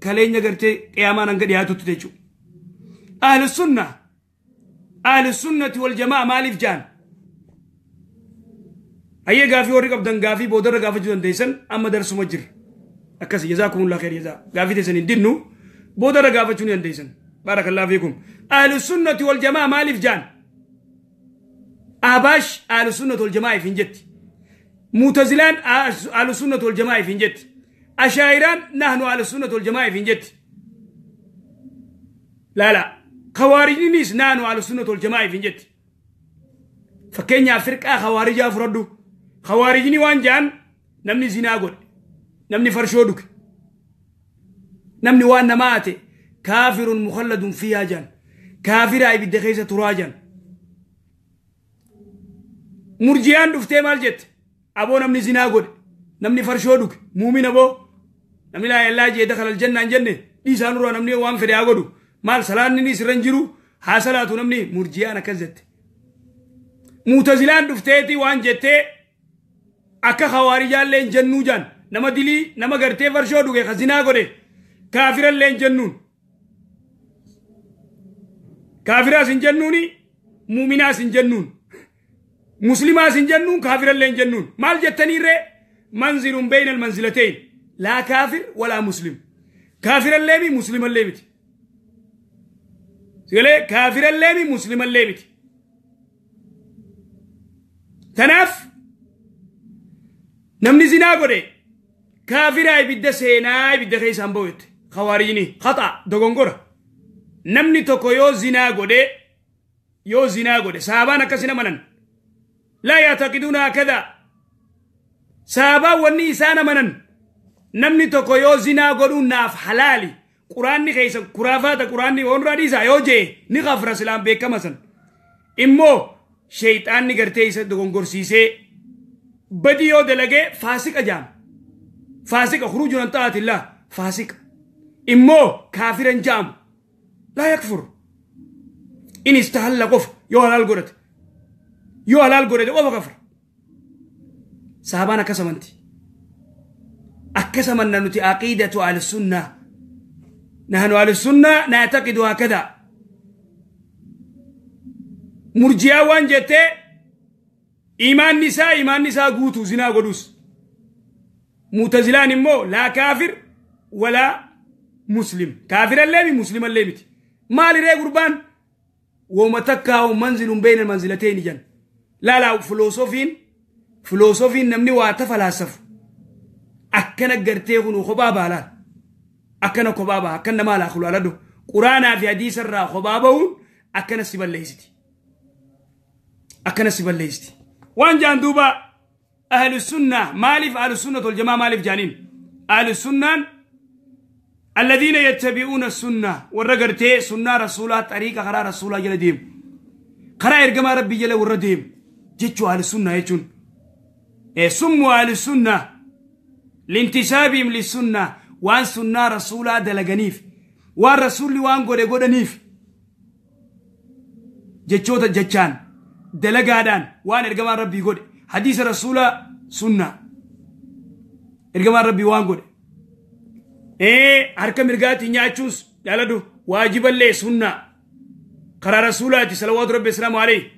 كلين غرتي قياما هنگا دياتو تتجو. أهل السنة Ahlu sunnati wal jamaa maaliif jaan? Ayyee gaafii warri qabdan gaafii boodarra gaafachuu dandeessan amma darsuma jirra. Akkas jazaakumullah khair jazaa. Gaafii teessan hin dinnu boodarra gaafachuu ni dandeessan. Barakallahu fiikum. Ahlu sunnati wal jamaa maaliif jaan? Ahbaash ahlu sunnati wal jamaa hin jetti. Mu'tazilaan ahlu sunnati wal jamaa hin jetti. Ashaayiraan nahnu ahlu sunnati wal jamaa hin jetti. Laala. Khawaarijninis nahnu ahlu sunnati wal jamaa hin jetti. Fakkeenyaaf firqaa khawaarijaa fudhadhu. Khawaarijni waan jaan namni zinaa godhe, namni farshoo dhuge, namni waan namaa hate kaafirun mukhalladun fiihaa jaan, kaafiraa ibidda keessa turaa jaan. Murjiyaan dhuftee maal jette? Aboo namni zinaa godhe, namni farshoo dhuge, muumina boo namni laa ilaaha jee dakhala aljannaa hin jenne dhiisaa nurraa namni waan fedhe haa godhu. Maal salaanni ni sirra hin jiru haa salaatu namni. Murjiyaan akkas jette. Mu'tazilaan dhufteeti waan jettee akka khawaarijaallee hin jennuu jaan. Nama dilii nama gartee farshoo dhuge ka zinaa godhe kaafirallee hin jennuun. Kaafiraas hin jennuuni, muuminaas hin jennuun. Muslimaas hin jennuun, kaafirallee hin jennuun. Maal jettaniirree? Manzilun bayna almanzilatain. Laa kaafir walaa muslim. Kaafirallee mi muslimallee miti. Sigalee kaafirallee mi muslimallee miti. Tanaaf namni zinaa godhe kaafiraa ibidda seenaa ibidda keessaan bahu jette. Khawaarijni khata dogongora. Namni tokko yoo zinaa godhe sahabaan akkasin amanan. Laa yaataqiduuna hakadha. Sahabaan wanni isaan amanan namni tokko yoo zinaa godhuun naaf halaali. Quraanni keessa kuraafaata quraanni hoonraa dhiisaa yoo jee ni kafra silaan beekama san. Immoo sheeyxaanni gartee isa dogongorsiisee badii yoo dalagee faasiqa jaama. Faasiqa khuruujun an ta'atillah faasiqa. Immoo kaafiran jaamu. Laa yakfur. In istahalla qofa yoo halaal godhate. Yoo halaal godhate qofa kafra. Sahabaan akkas amanti. Akkas amanna nuti aqiidatu ahlisunnaa. Nahnu ahlisunnaa na'taqidu hakadha. Murjiyaa waan jettee imaanni isaa guutuu zinaa godhus. Mu'tazilaan immoo laa kaafir walaa muslim. Kaafirallee mi muslimallee miti. Maaliree gurbaan? Wooma takkaa manzilun bayna manzilatayni jan. Laalaa filoosofiin namni waa tafalaasafu. Akkana gartee kun kophaa baalaan. Akkana kophaa baha akkana namaa laa kulaaladhu. Quraanaa fi hadiisarraa kophaa bahuun akkana si balleessiti. Akkana si balleessiti. Waan jaan duuba ahlu sunnaa maaliif ahlu sunnat wal jamaa maaliif jaaniin? Ahlu sunnaan alladhiina yattabi'uuna sunnaa warra gartee sunnaa rasuulaa xariiqa karaa rasuulaa jala deemu. Karaa ergamaa rabbii jala warra deemu jechuu ahlu sunnaa jechuun. Summu ahlu sunnaa lintisaabihim lissunnaa waan sunnaa rasuulaa dalaganiif waan rasuulli waan godhe godhaniif jechoota jechaan dalagaadhaan waan ergamaan rabbii godhe hadiisa rasuulaa sunnaa ergamaan rabbii waan godhe harka mirgaatiin nyaachuus jaaladhu waajiballee sunnaa karaa rasuulaati salawaatu rabbi islaamu alayhi.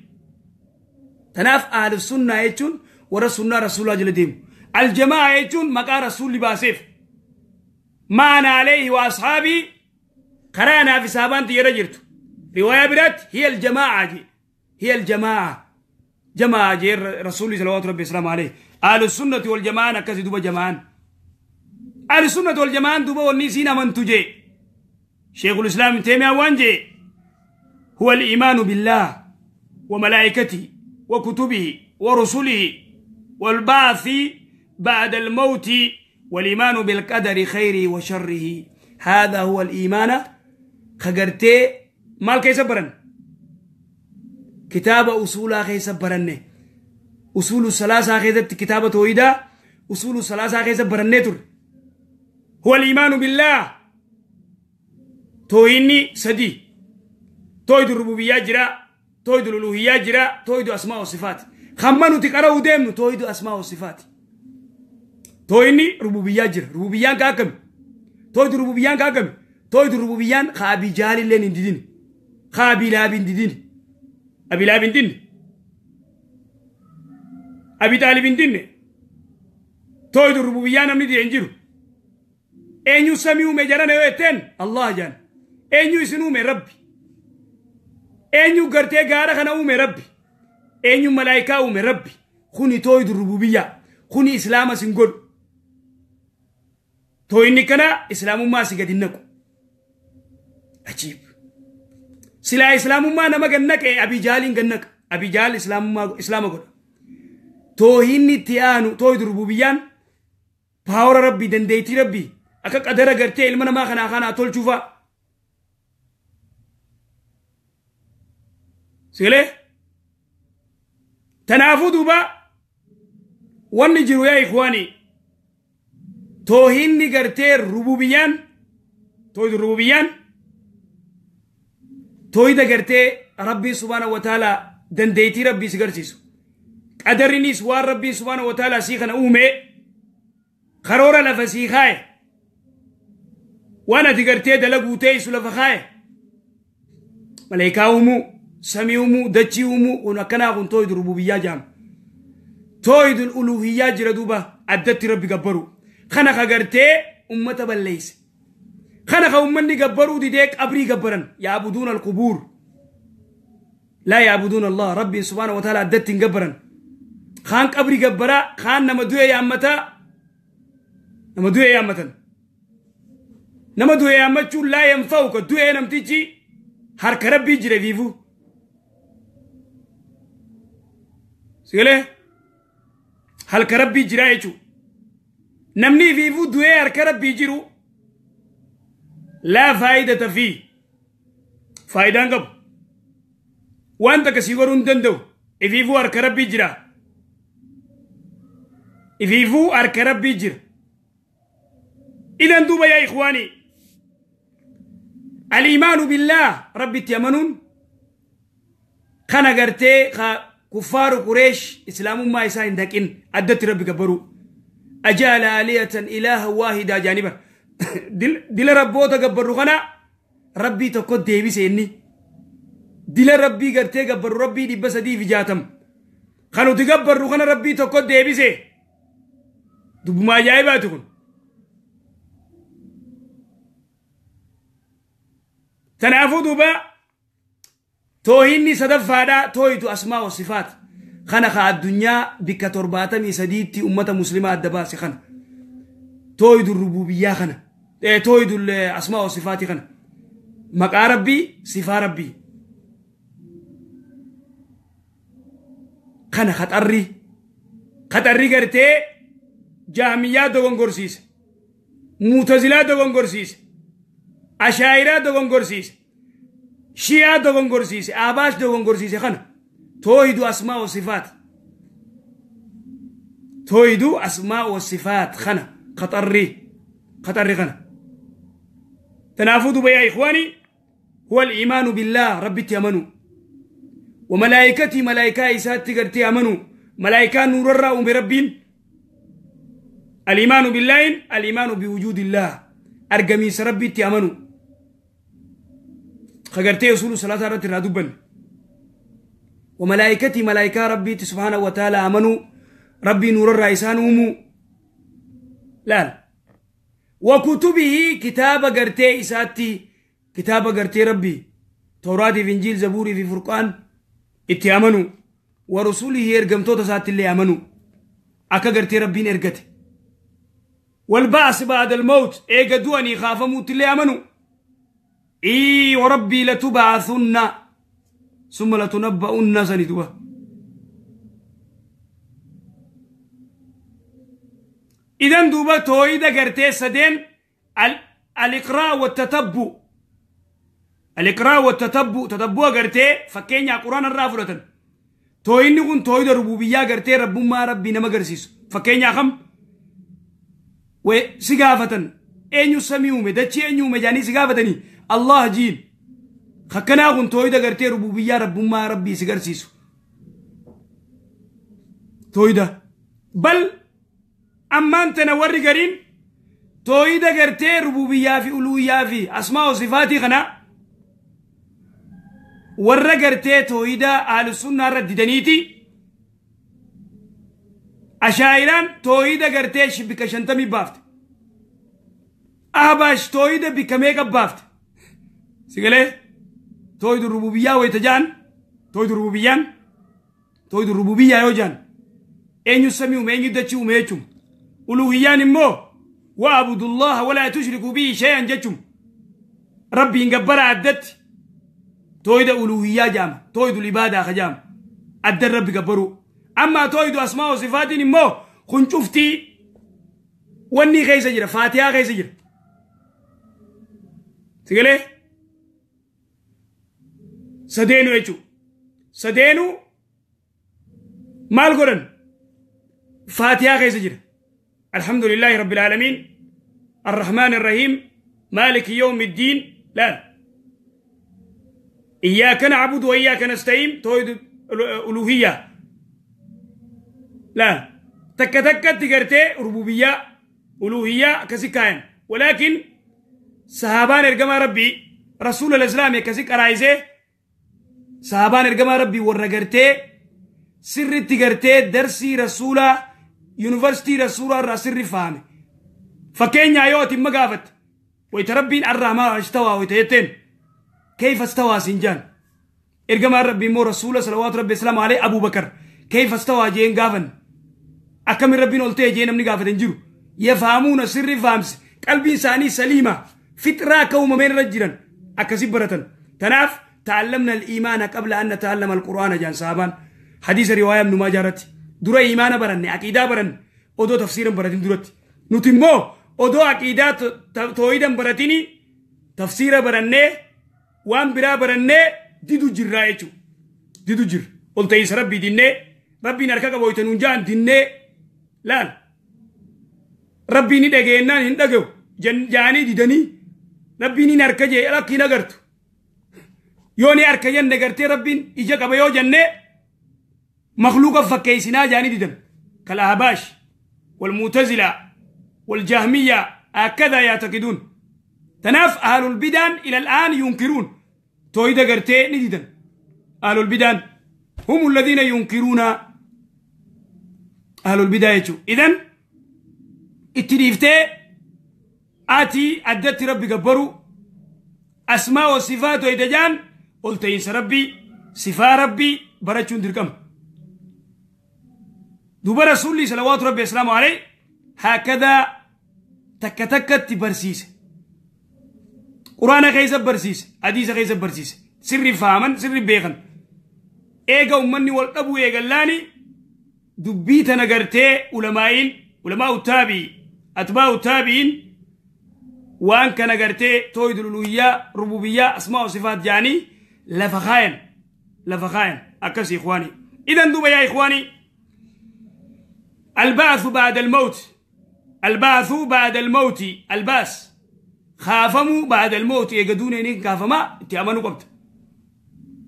Tanaaf ahlu sunnaa jechuun warra sunnaa rasuulaa jala deemu. Aljamaa jechuun maqaa rasuulli baaseef maana alayhi wa ashaabii karaa anaa fi sahabaan tiyyarra jirtu. Riwaayaa biraatti hiya aljamaa jee. Hiya aljamaa jamaa jee rasuulli salawaatu rabbi islaamu alayhi. Ahlu sunnati wal jamaan akkasi duba jamaan. Ahlu sunnati wal jamaan duba wanni isiin amantu jee. Sheekul Islaam Teemiyaa waan jee huwa al-iimaanu billaah wa malaa'ikatihi wa kutubihi wa rusulihi wal ba'thi ba'da al-mawti wal-iimaanu bil-qadari khayrihi wa sharrihi. Haadha huwa al-iimaana kagartee maal keessa baran? Kitaaba usuulaa keessa baranne. Usuulu salaasaa keessatti kitaaba tooyidaa usuulu salaasaa keessa barannee turre. Huwa al-iimaanu billaah. Tooyinni sadii. Tooyidu rububiyyaa jira, tooyidu luluhiyyaa jira, tooyidu asmaa wa sifaati. Hamma nuti qara'uu deemnu tooyidu asmaa wa sifaati. Tooyinni rububiyyaa jira. Rububiyyaan ka akkami? Tooyidu rububiyyaan ka akkami? Tooyidu rububiyyaan ka Abii Jahal illeen hin didin. Ka Abii Lahaab hin didin. Abii Lahab hin dinne, Abi Xaalib hin dinne. Tooyidu rububiyyaa namni dide hin jiru. Eenyu samii uume jarana yoo jetteen, Allah jaan. Eenyu isin uume? Rabbi. Eenyu gartee gaara kana uume? Rabbi. Eenyu malaayikaa uume? Rabbi. Kuni tooyidu rububiyyaa. Kuni islaama sin godhu. Tooyinni kana islaamummaa si gadi naqu. Ajiib! Silaa islaamummaa nama gad naqe, Abii Jaaliin gad naqa. Abii Jaal islaamummaa islaama godha. Toohinni itti aanu tooyidu rububiyyaan power Rabbii, dandeettii Rabbii, akka qadara gartee ilma namaa kanaa kanaa tolchuufaa. Sigalee? Tanaafuu duuba wanni jiru, yaa ikhwaanii, toohinni gartee rububiyyaan, tooyidu rububiyyaan tooyida gartee Rabbiin subhaana wa ta'ala dandeettii Rabbii si garsiisu. Qadarrinis waan Rabbiin subhaana wa ta'ala sii kana uume, karoora lafa sii kaaye, waan ati gartee dalaguu teessu lafa kaaye. Malaayikaa uumuu, samii uumuu, dachii uumuu, kun akkanaa kun tooyidu rububiyyaa jaama. Tooyidul uluhiyyaa jira duuba, addatti Rabbi gabbaru. Kana ka gartee ummata balleeyse. Kana ka ummanni gabbaruu didee qabrii gabbaran. Yaabuduun alqubuur. Laa yaabuduun Allah. Rabbiin subhaana wa ta'ala addatti hin gabbaran. Kaan qabrii gabbaraa, kaan nama du'e yaammataa, nama du'e yaammatan. Nama du'e yaammachuun laa yanfa'u, ka du'e namtichi harka Rabbii jira fiifu. Sigalee? Harka Rabbii jira jechuudha. Namni fiifuu du'ee harka Rabbii jiru laa faayidata fi faayidaan qabu. Waan takka sii godhuu hin danda'u. Ifiifuu harka Rabbii jira. Ifiifuu harka Rabbii jira. Idan duuba, yaa ikhwaanii, aliimaanu billaah, Rabbitti amanuun kana gartee ka kuffaaru Qureesh islaamummaa isaa hin daqin, addatti Rabbi gabbaruu. Ajaala aliyatan ilaaha waahidaa jaaniba. Dila rabboota gabbarru kana Rabbii tokko deebise inni. Dila Rabbii gartee gabbarru, Rabbii 360 kan nuti gabbarru kana Rabbii tokko deebise. Dubbuma ajaa'ibaati kun. Tanaafuu duuba toohinni sadaffaadhaa tooyitu asmaa wa sifaat. Kana ka addunyaa bikka 73tti ummata muslimaa adda baase kana. Tooyidu rububiyyaa kana. Tooyidu asmaa wa sifaati kana. Maqaa Rabbii, sifaa Rabbii. Kana kaxarri. Kaxarri gartee Jaamiyyaa dogongorsiise. Muutazilaa dogongorsiise. Ashaayiraa dogongorsiise. Shi'aa dogongorsiise. Abaash dogongorsiise kana. Tooyidu asmaa wa sifaat. Tooyidu asmaa wa sifaat kana. Kaxarri. Kaxarri kana. Tanaafuu duuba, yaa ikhwaanii, huwa al-iimaanu billaah, Rabbitti amanuu. Wa malaayikatii, malaayikaa isaatti gartee amanuu. Malaayikaa nuurarraa uume Rabbiin. Al-iimaanu billaahin al-iimaanu biwujuudillaah. Argamiinsa Rabbiitti amanuu. Ka gartee usuulu salaataa irratti irraa dubbanne. Wa malaayikatii, malaayikaa Rabbiitti subhaana wa ta'ala amanuu. Rabbii nuurarraa isaan uumuu. Laal. Wa kutubihi, kitaaba gartee isaatti, kitaaba gartee Rabbii Tawraatiif, Injiil, Zabuurii fi Furqaan itti amanuu. Wa rusulihi, ergamtoota isaatti illee amanuu. Akka gartee Rabbiin ergate. Wal ba'as ba'da al-mawt, eega du'anii kaafamuutti illee amanuu. Ii wa rabbii latub'athunna summa latunabba'unna sani duba. Idan duuba tooyida gartee sadeen al-iqraa wa tatabbu. Al-iqraa wa tatabbu, tatabbu gartee fakkeenyaa Quraana irraa fudhatan. Tooyinni kun tooyida rububiyyaa gartee rabbummaa Rabbii nama agarsiisu. Fakkeenyaa kam? Si gaafatan, eenyu samii uume, dachii eenyu uume jaanii si gaafatanii, Allah jiin. Akkanaa kun tooyida gartee rububiyyaa, rabbummaa Rabbii si garsiisu. Tooyida. Bal ammaan tana warri gariin tooyida gartee rububiyyaa fi uluhiyyaa fi asmaa wa sifaatii kana Warra gartee tooyidaa ahlusunnaa irra didaniiti ashaayiraan tooyida gartee bikka 50 baafte. Ahbaash tooyida bikka meeqa baafte? Sigalee tooyidu rububiyyaa wayita jaan, tooyidu rububiyyaan tooyidu rububiyyaa yoo jaan eenyu samii uume, eenyu dachii uume jechuun. Uluhiyyaan immoo wa'budullaha walaa tushrikuu bihi shay'an jechuun rabbiin gabbara addatti tooyida uluhiyyaa jaama, tooyidul ibaadaa ka jaama addan rabbi gabbaruu. Amma tooyidu asmaa wa sifaatiin immoo kun cuftii wanni keessa jira, faatihaa keessa jira. Sigalee sadeenu jechuudha. Sadeenu maal godhan? Faatihaa keessa jira. Alhamdulillahi rabbil aalamiin, arrahmaan irrahiim, maaliki yawmi ddiin. Laal, iyyaaka nacbudu wa iyyaaka nasta'iin, tooyidu uluhiyyaa. Laal, takka takkatti gartee rububiyyaa uluhiyyaa akkasi kaayan. Walaakin sahaabaan ergamaa rabbii rasuula islaami akkasi qaraayisee, sahaabaan ergamaa rabbii warra gartee sirritti gartee darsii rasuulaa yuunivarsiitii rasuulaa irraa sirri fahame. Fakkeenyaa yoo ati imma gaafatte wayita rabbiin arrahmaa istawaa wayita jetteen kayfa istawaa siin jaan. Ergamaan rabbii immoo rasuula salawaatu rabbi islaamu alayhi Abubakar kayfa istawaa jeen gaafanne. Akkamin rabbiin ol ta'e jee namni gaafate hin jiru. Yafaamuuna sirri fahamse, qalbiin isaanii saliima, fixraa akka uumameen irra jiran akkasi baratan. Tanaaf ta'allamna al-iimaana qabla an nata'allama al-qur'aana jaan sahabaan. Hadiisa riwaayaa Ibnu Maajaa irratti dura iimaana baranne, aqiidaa baranne odoo tafsiira hin baratin duratti. Nuti immoo odoo aqiidaa tooyida hin baratini tafsiira barannee waan biraa barannee didu jirraa jechuudha. Didu jirra. Ol ta'iinsa rabbii dinnee, rabbiin harka qaba wayita nuun ja'an dinnee. Laal, rabbiin ni dhageenyaan hin dhaga'u ja'anii didanii, rabbiin hin harka jee lakki hin agartu. Yoo ni harka jenne gartee rabbiin ija qaba yoo jenne makhluuqa fakkeessinaa ja'anii didan. Kal ahbaash wal mu'tazila wal jahmiyya akkada yaataqiduun. Tanaaf ahlul bidaan ila al'aan yunkiruun tooyida gartee ni didan. Ahlul bidaan hum alladhiina yunkiruuna ahlul bidaa jechuudha. Idan itti dhiiftee ati addatti rabbi gabbaru asmaa wa sifaatu wayita jaan ol ta'iinsa rabbii sifaa rabbii barachuun dirqama. Duuba rasuulli salawaatu rabbi islaamu alayhi haakadaa takka takkatti barsiise. Quraana keessa barsiise, hadiisa keessa barsiise. Sirri fahaman, sirri beekan. Eega ummanni wal dhabuu eegallaani dubbii tana gartee ulamaa'iin, ulamaa'u taabi'i, atbaa'u taabi'iin waan kana gartee tooyidul uluhiyyaa, rububiyyaa, asmaa'u sifaat jaanii lafa kaayan, lafa kaayan akkas ikhwaanii. Idan duuba yaa ikhwaanii, البعث بعد الموت، البعث بعد الموت، الباس خافموا بعد الموت يقدون إنك كافما تأمنوا قبت.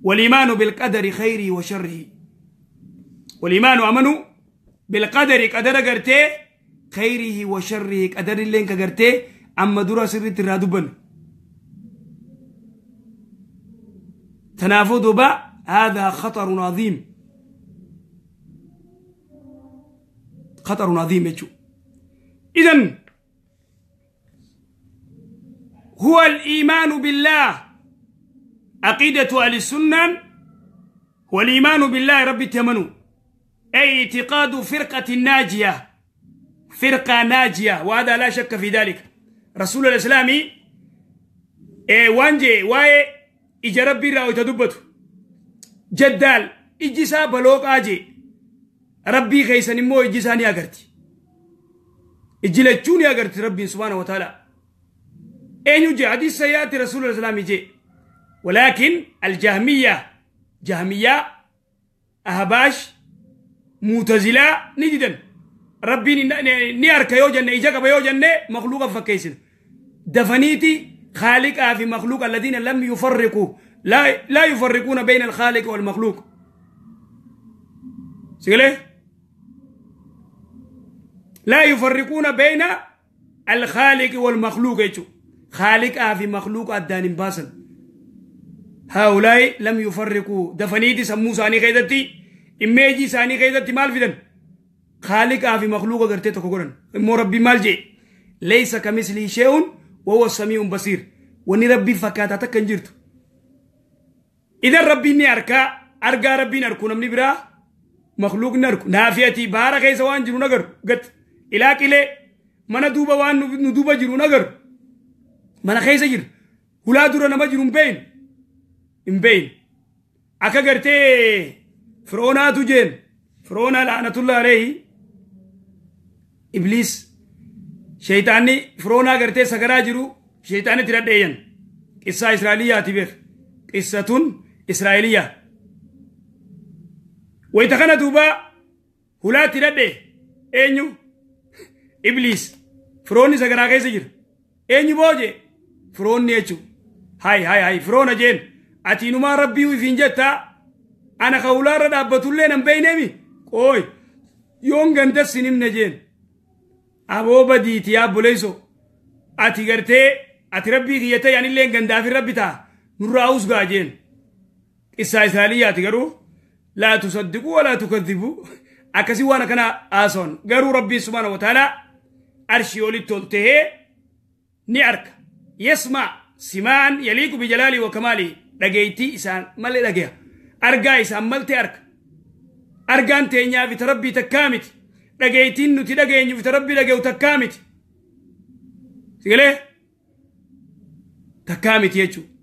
والإيمان بالقدر خيره وشره، والإيمان أمنوا بالقدر قدر قرتي خيره وشره، قدر اللي إنك قرتي أما درا سر ترادبن تنافض با، هذا خطر عظيم، خطر عظيم يجو. إذن هو الإيمان بالله، عقيدة أهل السنة هو الإيمان بالله رب التمنو، أي اعتقاد فرقة ناجية، فرقة ناجية، وهذا لا شك في ذلك. رسول الإسلام وانجي واي إجا ربي راو تدبته جدال إجسا بلوك آجي ربي خيسن مو إجساني أغرتي إجلتشوني أغرتي ربي سبحانه وتعالى. أين يجي حديث سيئات رسول الإسلام يجي. ولكن الجهمية، جهمية أهباش معتزلة نجدا ربي نيارك يوجن إجاك بيوجن مخلوق فكيسن دفنيتي خالق في مخلوق الذين لم يفرقوا لا يفرقون بين الخالق والمخلوق. سيقول لا يفرقون بين الخالق والمخلوق. خالق في مخلوق أدان باسل. Haulaay lam yufarriquu dafaniiti sammuu isaanii keessatti immeejii isaanii keessatti maal fidan? Khaaliqaa fi makhluuqa gartee tokko godhan. Immoo Rabbi maal jee? Laysa kamislihi shay'un wa huwa samii'un basiir. Wanni Rabbii fakkaataa takka hin jirtu. Idan Rabbiin ni arkaa, argaa Rabbiin arku namni biraa makhluuqni arku. Naafiyatii baara keessa waan jiru nagaru gat ilaa qilee mana duuba waan nu duuba jiru nagaru. Mana keessa jira. Hulaa dura nama jiru hin beeyne. Hin beeyne. Akka gartee Fir'oonaatu jeen. Fir'oonaa la'anatullah alayhi. Ibliis shaytaanni Fir'oonaa gartee sagaraa jiru shaytaanni itti dhadheeyyan. Qissaa Israa'eliyaati beek. Qissatun Israa'eliyaa. Wayita kana duuba hulaatti dhadhee eenyu? Ibliis. Firoonni sagaraa keessa jira. Eenyu booje? Firoonni jechuudha. Hay hay hay firoona jeen. Ati inumaa Rabbii ifiin jettaa ana ka hulaarra dhaabbatullee nan beeyneemi? Qooy yoon gandas sin himne jeen. Aboo badiiti yaa obboleessoo. Ati gartee ati Rabbii kiyya ta'e anillee gandaafin Rabbi ta'a. Nurraa usgaa jeen. Qissaa Israa'eliyaati garuu laa tusaddiquu walaa tukadhibuu akkasii waan akkana haasawan. Garuu Rabbiin subhaanahu wa ta'aalaa arshii olitti ol tahee ni arka. Yasma simaan yaliiqu bijalaalii wa kamaalii dhageettii isaan malee dhageya. Argaa isaan malte arka. Argaan teenyaa fi Rabbii takkaa miti. Dhageettiin nuti dhageenyu fi Rabbii dhageeyu takkaa miti. Sigalee takkaa miti jechuudha.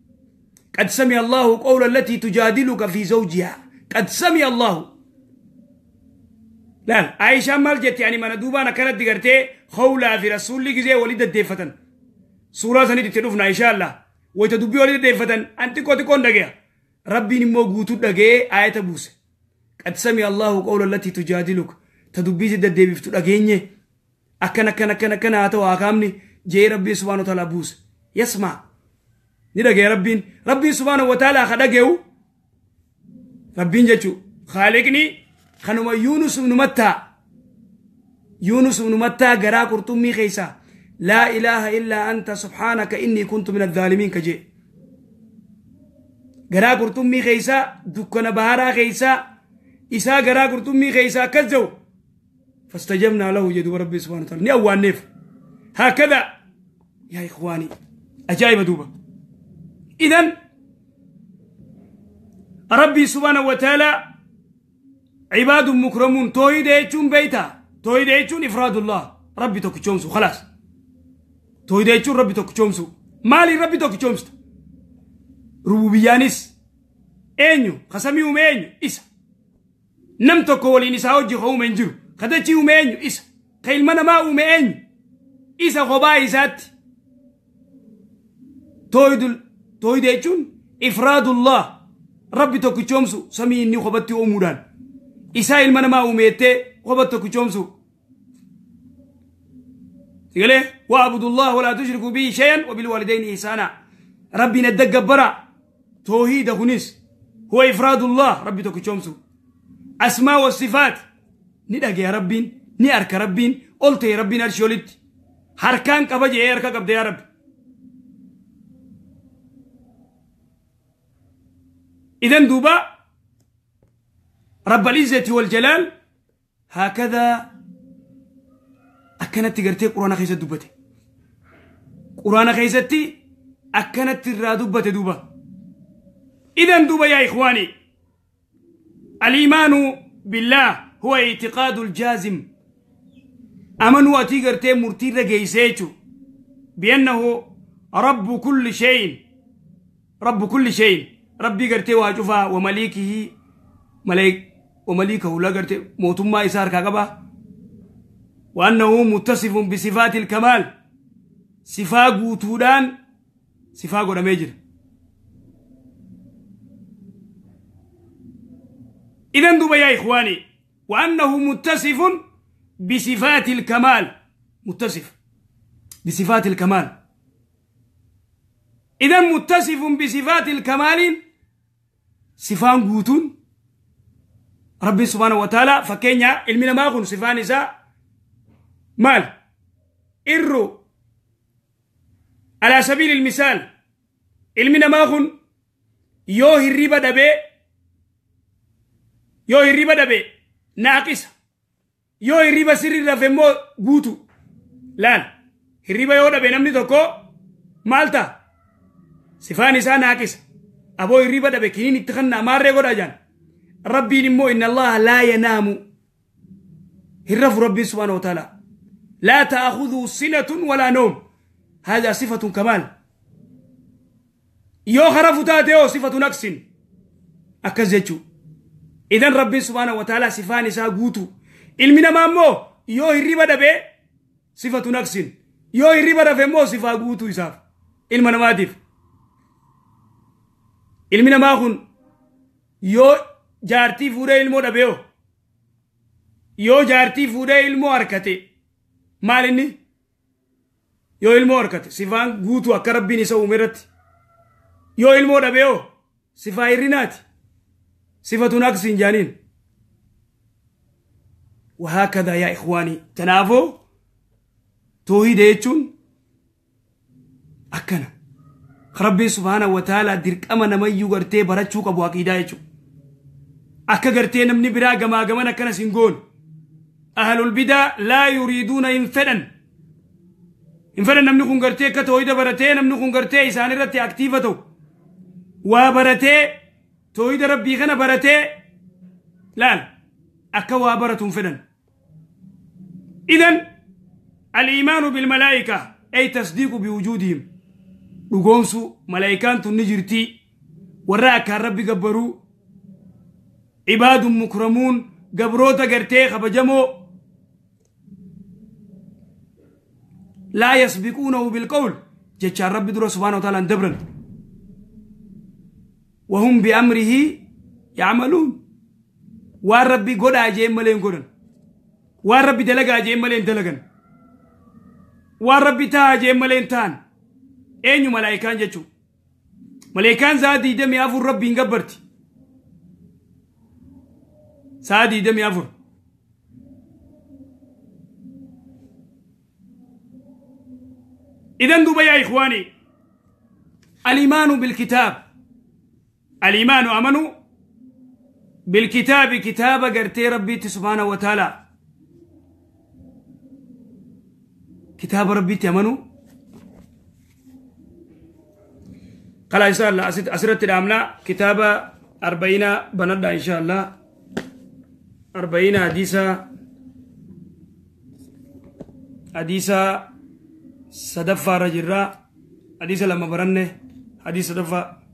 قد سمع الله قول التي تجادلك في زوجها. قد سمع الله. لا عائشة مال جت يعني من دوبانا كانت دقرتي خولا في رسول لك زي وليد الديفتن سورة سنة تدفنا إن شاء الله ويتدبي وليد الديفتن أنت كنت كون دقيا ربي نمو قوتو دقيا آية بوس قد سمع الله قول التي تجادلك تدبي زي الديفتو دقيني أكنا كنا كنا كنا أتوا أكامني جي ربي سبحانه وتعالى بوس يسمع ni dhagee Rabbiin. Rabbiin subhaanahu wa ta'aalaa ka dhageewu Rabbiin jechuu Khaaliqni kanuma Yuunus ibnu Mattaa Yuunus ibnu Mattaa garaa qurxummii keessaa laa ilaaha illaa anta subhaanaka innii kuntu min azzaalimiin ka jee garaa qurxummii keessaa dukkana baharaa keessaa isaa garaa qurxummii keessaa akkas jedhu fastajabnaa lahu jedhu Rabbi subhaanahu wa ta'aalaa ni awwaanneef haakada yaa ikhwaanii ajaa'iba duuba. إذن ربي سبحانه وتعالى عباد مكرمون توحيد يجون بيتا توحيد يجون إفراد الله ربي توكيشومسو خلاص توحيد يجون ربي توكيشومسو مالي ربي توكيشومسو ربوبيانيس أنيو خسمي أنيو إسا نم تكولي نساء جهوم أنجرو خدتي أنيو إسا خيل منا ما أنيو إسا غباء إسات توحيد توحيد يجون إفراد الله ربي توكيشومسو سمي إني خبتي أموران إسا المنا ما أميته خبت توكيشومسو تقوله واعبدوا الله ولا تشركوا به شيئا وبالوالدين إحسانا ربي ندق برا توحيد خنيس هو إفراد الله ربي توكيشومسو أسماء والصفات ندق يا ربي نأرك ربي قلت يا ربي نرشولت حركان كبجي يا رب يا رب. إذن دوبا رب العزة والجلال هكذا أكنت تقرتي قرآن خيزة دوبتي قرآن خيزتي أكنت ترى دوبتي دوبا. إذن دوبا يا إخواني الإيمان بالله هو اعتقاد الجازم أمنوا أتيقرتي مرتير رجيسيتو بأنه رب كل شيء رب كل شيء ربي قرتي واجفا ومليكه ملك ومليكه لا قرتي موتما إسار كاغبا وأنه متصف بصفات الكمال صفا قوتودان صفا قدميجر. إذن دوبا يا إخواني وأنه متصف بصفات الكمال متصف بصفات الكمال. إذن متصف بصفات الكمال صفان قوتون ربي سبحانه وتعالى فكينيا علمنا ما قلنا صفان إذا مال إرو على سبيل المثال علمنا ما قلنا Yoo hirriba dhabee, yoo hirriba dhabee naaqisa. Yoo hirriba sirrii rafe immoo guutu. Laal, hirriba yoo dhabe namni tokko maal ta'a? Sifaan isaa naaqisa. Aboo hirriba dhabe kiniin itti kannaa maarree godhaa jaan. Rabbiin immoo inna Allaha laa yanaamu. Hin rafu Rabbiin subhaanahu wa ta'ala. Laa ta'akhudhu sinatun walaa noom. Haadha sifatun kamaal. Yoo harafu taate hoo sifatu naqsin. Akkas jechuu. Idan Rabbiin subhaanahu wa ta'ala sifaan isaa guutu. Ilmi namaa immoo yoo hirriba dhabee sifatu naqsin. Yoo hirriba rafe immoo sifaa guutuu isaaf. Ilma namaatiif. Ilmi namaa kun yoo jaartii fuudhee ilmoo dhabee hoo? Yoo jaartii fuudhee ilmoo harkate maal inni? Yoo ilmoo harkate sifaan guutuu akka Rabbiin isa uume irratti. Yoo ilmoo dhabee hoo? Sifaa hirrinaati. Sifatu naqsin jaaniin. وهكذا يا إخواني تنافو توحيد يجون أكنا ربي سبحانه وتعالى درك أما نميو غرتي براتشوك أبو عقيدة يجون أكا غرتي نمني برا غما غما نكنا سنقول أهل البدع لا يريدون إنفدا إنفدا نمني كون غرتي كتوحيد براتي نمني كون غرتي إسان رتي أكتيفتو وبراتي توحيد ربي غنا براتي لا أكا وابرة فدن. إذن الإيمان بالملائكة أي تصديق بوجودهم. رغونسو ملائكان تنجرتي وراك ربي قبرو عباد مكرمون قبروتا قرتي خبجمو لا يسبقونه بالقول جتشار ربي درو سبحانه وتعالى اندبرن وهم بأمره يعملون. waan Rabbi godhaa jeen malee hin godhan. Waan Rabbi dalagaa jeen malee hin dalagan. Waan Rabbi taa'aa jeen malee hin ta'an. Eenyu malaayikaan jechuudha. Malaayikaan sa'a 24 Rabbi hin gabbarti. Sa'a 24. إذن duuba yaa ikhwaanii الإيمان بالكتاب. الإيمان أمنوا بالكتاب كتاب قرتي ربي سبحانه وتعالى. كتاب ربي تأمنوا. قال إن شاء الله أسرت الأمنا كتاب 40 بندى إن شاء الله 40 حديثة حديثة صدفة رجرة حديثة لما برنه حديث صدفة.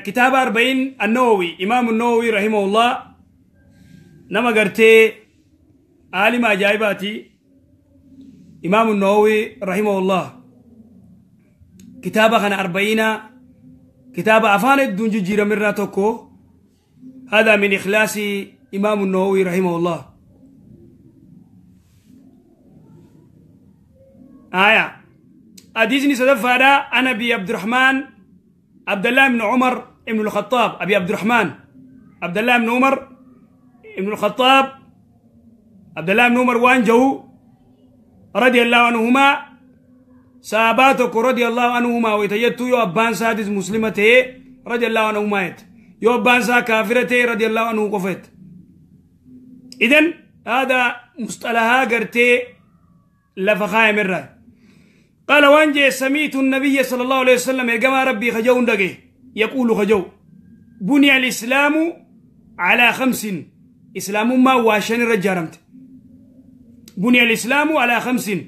كتاب 40 النووي إمام النووي رحمه الله نما قرتي عالم عجائباتي إمام النووي رحمه الله كتاب خان 40 كتاب أفان الدنجي جيرا مرنا توكو. هذا من إخلاص إمام النووي رحمه الله. آية حديثني صدف هذا أنا أبي عبد الرحمن عبد الله بن عمر بن الخطاب. أبي عبد الرحمن عبد الله بن عمر بن الخطاب عبد الله بن عمر وانجو رضي الله عنهما ساباتك رضي الله عنهما ويتجتو يو أبان سادس مسلمته رضي الله عنهما يو أبان سا كافرته رضي الله عنه قفت. إذن هذا مصطلحا قرتي لفخاي مرة. قال وانجي سميت النبي صلى الله عليه وسلم يا ربي خجو دقي يقول خجو بني الإسلام على 5. إسلام ما واشن رجارمت. بني الإسلام على 5.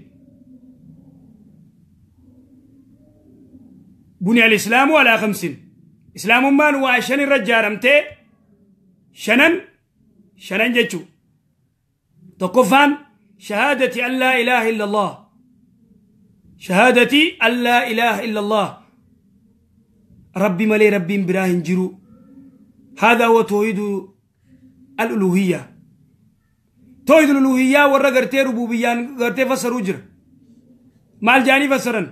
بني الإسلام على 5. إسلام ما واشن رجارمت شنن شنن جتشو تقفان شهادة أن لا إله إلا الله. شهادتي أن لا إله إلا الله. ربي ملي ربي براهن جرو. هذا هو توحيد الألوهية. توحيد الألوهية ورا غرتي ربوبيان غرتي فسروا جر. مال جاني فسرن.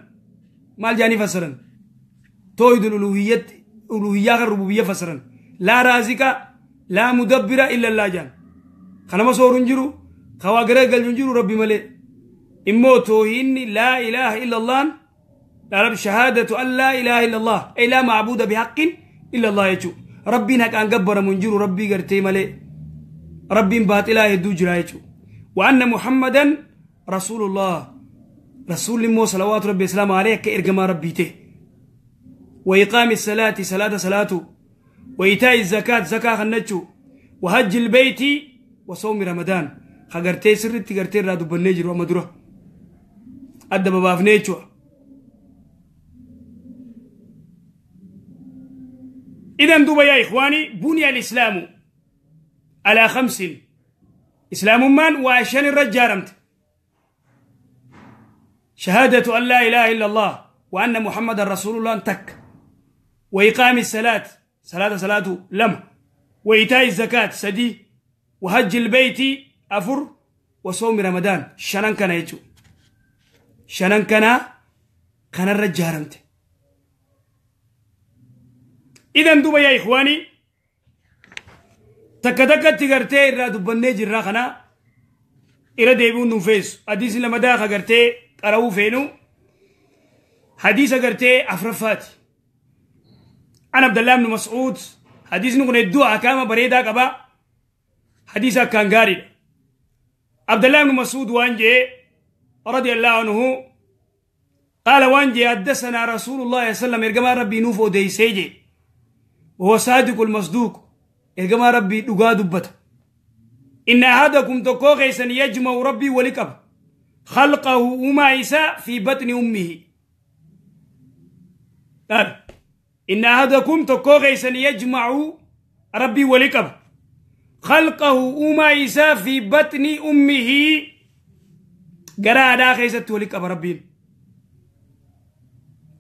مال جاني فسرن. توحيد الألوهية ألوهية الربوبية فسرن. لا رازق لا مدبر إلا الله جان. خنما سورون جرو خواغره قلجون جرو ربي ملي. Immoo toohinni laa ilaaha illa Allahan شهادة أن لا إله إلا الله أي لا معبود بحق إلا الله يجو ربي هكان جبر منجر ربي قرتي ملي ربي باطلا يدو جرا يجو وأن محمدا رسول الله رسول الله صلوات ربي السلام عليه كإرجما ربيته وإقام الصلاة صلاة صلاته وإيتاء الزكاة زكاة خنجو وحج البيت وصوم رمضان خغرتي سرتي غرتي رادو بنجر ومدره أدب بافنيتشو إذن دوبا يا إخواني بني الإسلام على 5 إسلام من وعشان الرجال شهادة أن لا إله إلا الله وأن محمد رسول الله تك وإقام الصلاة صلاة صلاة لم وإيتاء الزكاة سدي وحج البيت أفر وصوم رمضان شنان كان يجو شنان كان الرجال. إذن دوبا يا إخواني تكتك تغرتي را دبني جرا خنا إلى ديبون نفيس حديث لما دا غرتي قراو فينو حديث غرتي أفرفات أنا عبد الله بن مسعود حديث نكون الدعاء كما بريدا قبا حديث كان غاري عبد الله بن مسعود وانجي رضي الله عنه قال وانجي حدثنا رسول الله صلى الله عليه وسلم إرجما ربي نوفو ديسيجي وهو صادق المصدوق إرجما ربي دغا دبت إن أحدكم تكوغيسا يجمع ربي ولكب خلقه وما إساء في بطن أمه. قال إن أحدكم تكوغيسا يجمع ربي ولكب خلقه وما إساء في بطن أمه قرأ داخيسة ولكب ربي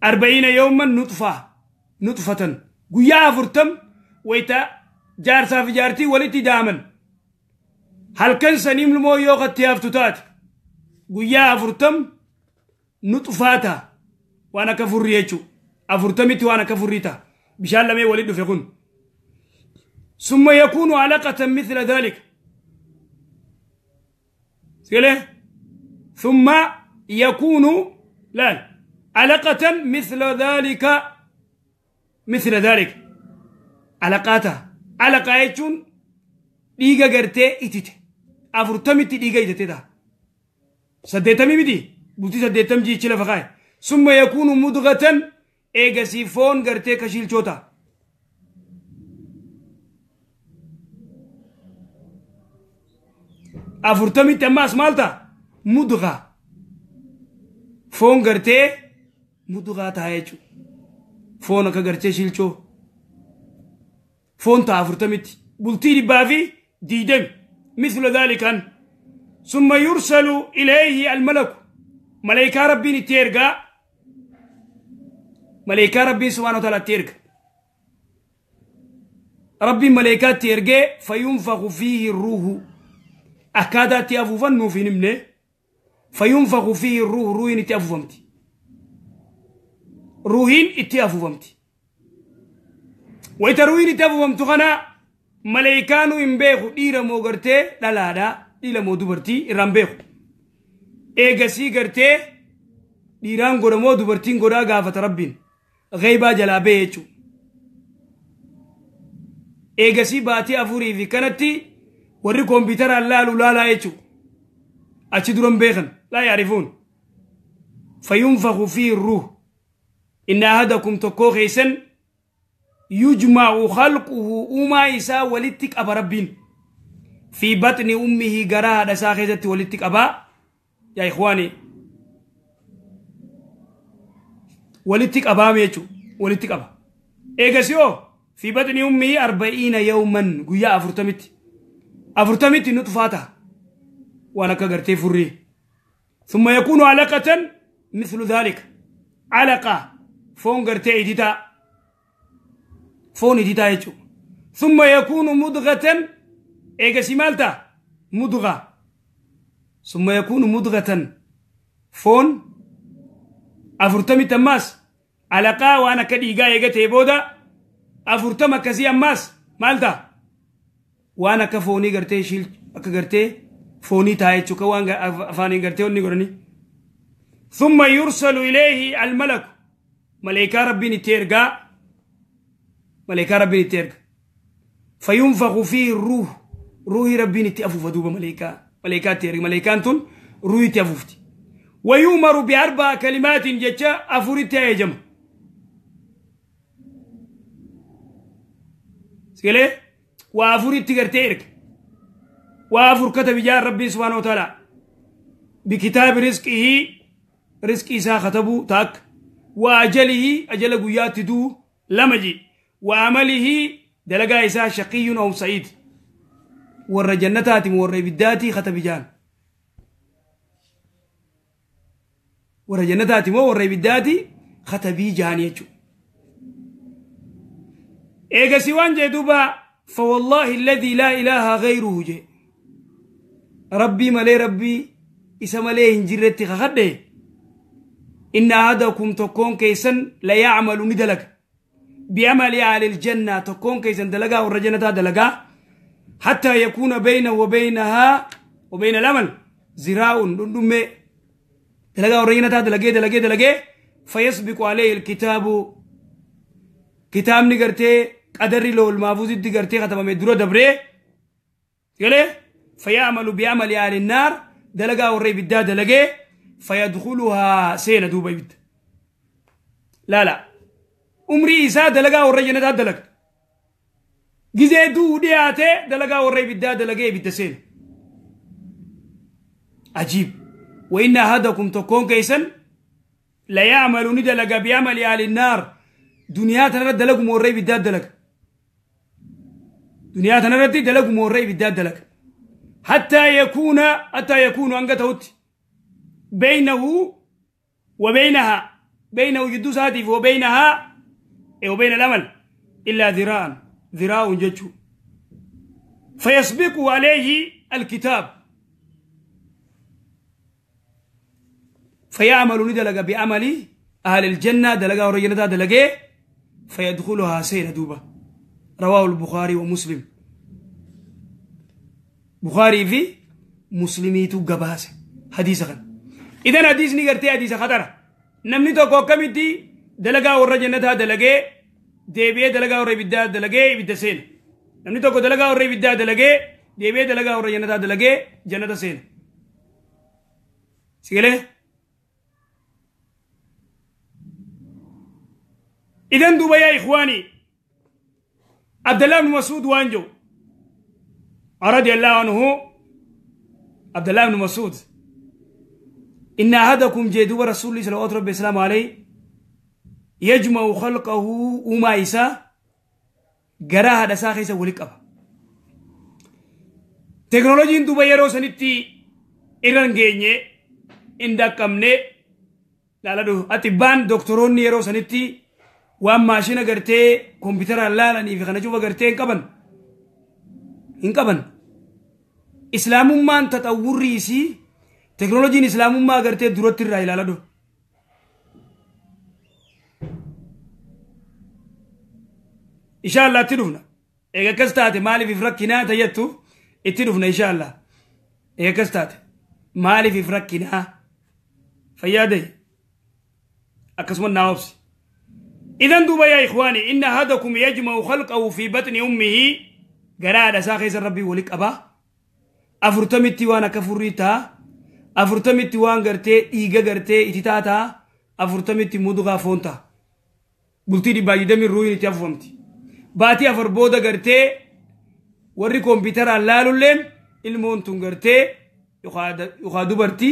40 يوما نطفة guyyaa 40 wayta jaarsaa fi jaartii walitti daaman halkan saniin immoo yoo qatti haftu taate guyyaa 40 nutfaata waan akka furrii jechuu 40tti waan akka furrii ta'a bishaan lamee walitti dhufe kun summa yakuunu alaqatan mithla dhalik سيله ثم يكون لا علقة مثل ذلك مثل ذلك علاقاته علاقة يجون ديغا غرتي إتيت أفرتمتي ديغا إتيت دا سديتمي بدي بوتي سديتم جي تشلا فخاي ثم يكون مدغة إيغا سيفون غرتي كشيل چوتا أفرتمتي أماس مالتا مدغة فون غرتي مدغة تايجو فون akka gartee shilchoo foon ta'a 40tti bultii 120 مثل ذلك ثم يرسل إليه الملك ملائكة ربي تيرجا ملائكة ربي سبحانه وتعالى تيرجا ربي ملائكة تيرجا فينفخ فيه الروح أكادا تيافوفن نوفي نمني فينفخ فيه الروح روحين تيافوفمتي روحين اتيافوفمتي وإذا روحين اتيافوفمتو خنا ملائكانو إمبيخو ديرا مو غرتي دلادا ديلا مو دوبرتي إرامبيخو إيغسي غرتي ديران غورا مو دوبرتين غورا غافة ربين غيبا جلابي يچو إيغسي باتي أفوري في كانتي وري كمبيوتر الله لالا يچو أچي درم بيخن لا يعرفون فينفخ فيه الروح إن أحدكم تكوغيسن يجمع خلقه وما إسا ولتك أبا ربين في بطن أمه قراها دساخيزة ولتك أبا يا إخواني ولتك أبا ميتو ولتك أبا إيغسيو في بطن أمه 40 يوما قيا أفرتمت نطفاته وأنا كغرتي فري ثم يكون علقة مثل ذلك علقة فون غرتي إديتا فون إديتا يجو ثم يكون مضغة إيغسي مالتا مضغة ثم يكون مضغة فون أفرتمي تماس علقة وأنا كديغا إيغتي بودا أفرتما كزي أماس مالتا وأنا كفوني غرتي شيل أكغرتي فوني تايجو كوان أفاني غرتي وني غرني ثم يرسل إليه الملك ملائكة ربي تيرغا ملائكة ربي تيرغا فينفخ فيه الروح روح ربي تأفوف دوبا ملائكة ملائكة تيرغا ملائكة روح تأفوفتي ويؤمر بأربع كلمات جتا أفورتي يا جماعة سكلي وأفورتي غرتيرك وأفور كتب جار ربي سبحانه وتعالى بكتاب رزقه رزق إسا خطبو تاك وأجله أجل قيات دو لمجي وعمله دلقا إسا شقي أو سعيد ور جنتاتي ور بداتي خطب جان ور جنتاتي ور بداتي خطبي جان يجو إيغا سيوان جدوبا فوالله الذي لا إله غيره جي ربي ملي ربي إسا ملي هنجرتي خخده إن أحدكم تكون كيسا لا يعمل ندلك بعمل أهل الجنة تكون كيسا دلقا والرجنة دلقا حتى يكون بينه وبينها وبين العمل زراء دندم دلقا والرجنة دلقا دلقا دلقا فيسبق عليه الكتاب كتاب نقرتي قدر له المحفوظ دقرتي ختم مدرو دبري يلي فيعمل بعمل أهل النار دلقا والري بدا دلقا فيدخلها سينة دوبا يبد لا لا عمري إسا دلقا والرجنة دلق جزء دو دياتي دلقا والري بدا دلقا يبد سينة عجيب وإن أحدكم تكون كيسا لا يعمل ندلق بعمل أهل النار دنيا تنرد دلق موري بدا دلق دنيا تنرد دلق موري بدا دلق حتى يكون أنقتوت بينه وبينها بينه جدو ساتف وبينها وبين الأمل إلا ذراع ذراع ججو فيسبق عليه الكتاب فيعمل ندلق بعمل أهل الجنة دلقا ورجنة دلقه فيدخلها سين دوبة رواه البخاري ومسلم بخاري في مسلميتو قباسه حديث غن إذن حديث نقرتي حديث خطر نمني توكو كمتي دلقا ورجنتها دلقه ديبيه دلقا وربدا دلقه بدا سين نمني توكو دلقا وربدا دلقه ديبيه دلقا ورجنتها دلقه جنة سين سيقله إذن دوبا يا إخواني عبد الله بن مسعود وانجو رضي الله عنه عبد الله بن مسعود إن أحدكم جدوب رسول الله صلى الله عليه وسلم عليه يجمع خلقه وما إسا جراها دساخيسا ولك أبا تكنولوجي دوبا يرو سنتي إيران جيني إن كمني لا لا دو أتبان دكتورون يرو سنتي وان ماشينا غرتي كمبيوتر لا لا ني في خنا شوف غرتي إن كبن إسلام ما أنت تطوري سي تكنولوجي إسلام ما غرتي درت الرأي لا لا دو إن شاء الله تدفنا إذا كستات مالي في فرقنا تيتو اتدفنا إن شاء الله إذا كستات مالي في فرقنا فيادي أقسم ناوبسي إذن دوبا يا إخواني إن أحدكم يجمع خلقه في بطن أمه قرادة ساخيس ربي ولك أبا أفرتمتي وانا كفريتا أفرتمتي وان غرتي إيغا غرتي إتتاتا أفرتمتي مدغا فونتا قلتي دي باجي دمي روين تفهمتي باتي أفر بودا غرتي وري كمبيوتر لالولين المونتون غرتي يخادو برتي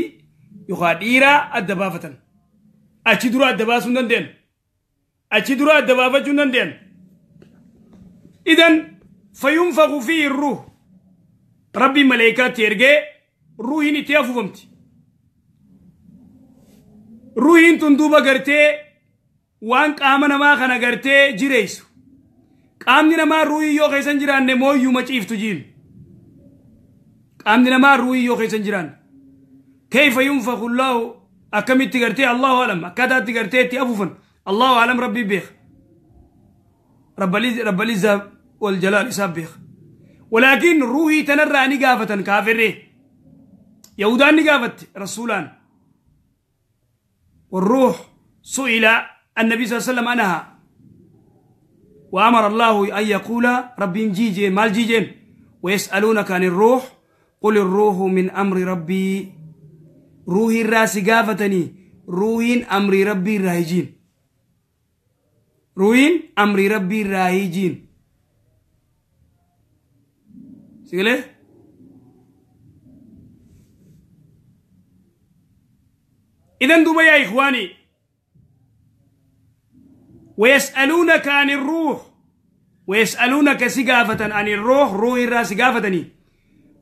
يخاد إيرا الدبافتن أتشي درا الدباسون دين أتشي درا الدبافتن دين إذن فينفخ فيه الروح ربي ملائكة يرجع روحي نتيافو فهمتي روحي تندوبا غرتي وان قامنا ما خنا غرتي جريسو قامنا ما روحي يو خيسن جيران نمو يو مچيف تجين قامنا ما روحي يو خيسن جيران كيف ينفخ الله أكمل تغرتي الله أعلم أكادا تغرتي تيافوفن الله أعلم ربي بيخ رب العزة والجلال يسبح ولكن روحي تنرى نقافة كافري يهودان نقافت رسولان والروح سئل النبي صلى الله عليه وسلم عنها وأمر الله أن يقول ربي جيجين مال جيجين ويسألونك عن الروح قل الروح من أمر ربي روحي الراس قافتني روحين أمر ربي راهجين روحين أمر ربي راهجين سيقول إذن دوبا يا إخواني ويسألونك عن الروح ويسألونك سقافة عن الروح روح الراس سقافتني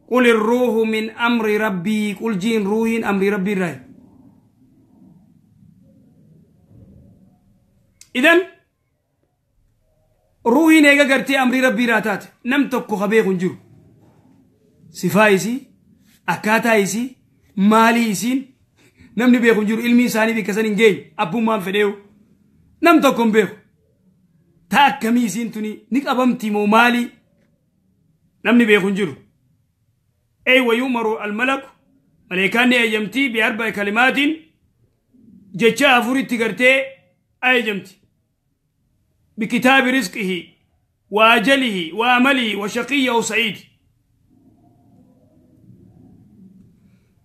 قل الروح من أمر ربي قل جين روح أمر ربي الراي. إذن روحي نيجا قرتي أمر ربي راتات نم تبكو خبيخ جرو صفايسي أكاتايسي ماليسين نمني بيخ جرو علمي ساني بكسن إنجي أبو ما فديو نم تكون بيخ تاكميسين توني نك أبمتي مو مالي نمني بيخ جرو. أي ويؤمر الملك ملائكان أيمتي بأربع كلمات جتشا أفوري تقرتي أيمتي بكتاب رزقه وأجله وأمله وشقي أو سعيد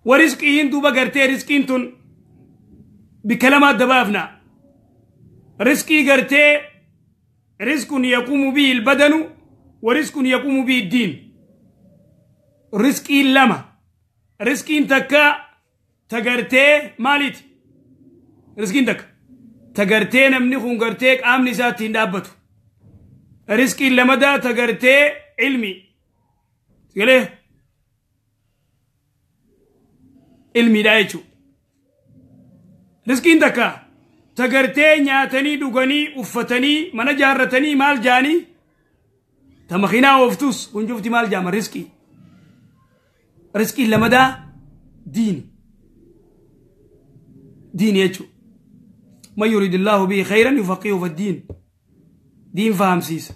ورزقه دوبا قرتي رزقين تن بكلمات دبافنا رزقي قرتي رزق يقوم به البدن ورزق يقوم به الدين رزقي لما رزقي تكا تقرتي ماليت رزقي تك تقرتي نمني خون قرتيك آمني ساتين دابتو رزقي لما دا تقرتي علمي تقليه علمي دايتو رزقي تكا تقرتي نياتني دوغني وفتني من جارتني مال جاني تمخينا وفتوس ونجوفتي مال جام رزقي رزقي لما دا دين دين يجو ما يريد الله به خيرا يفقهه في الدين دين فهم سيس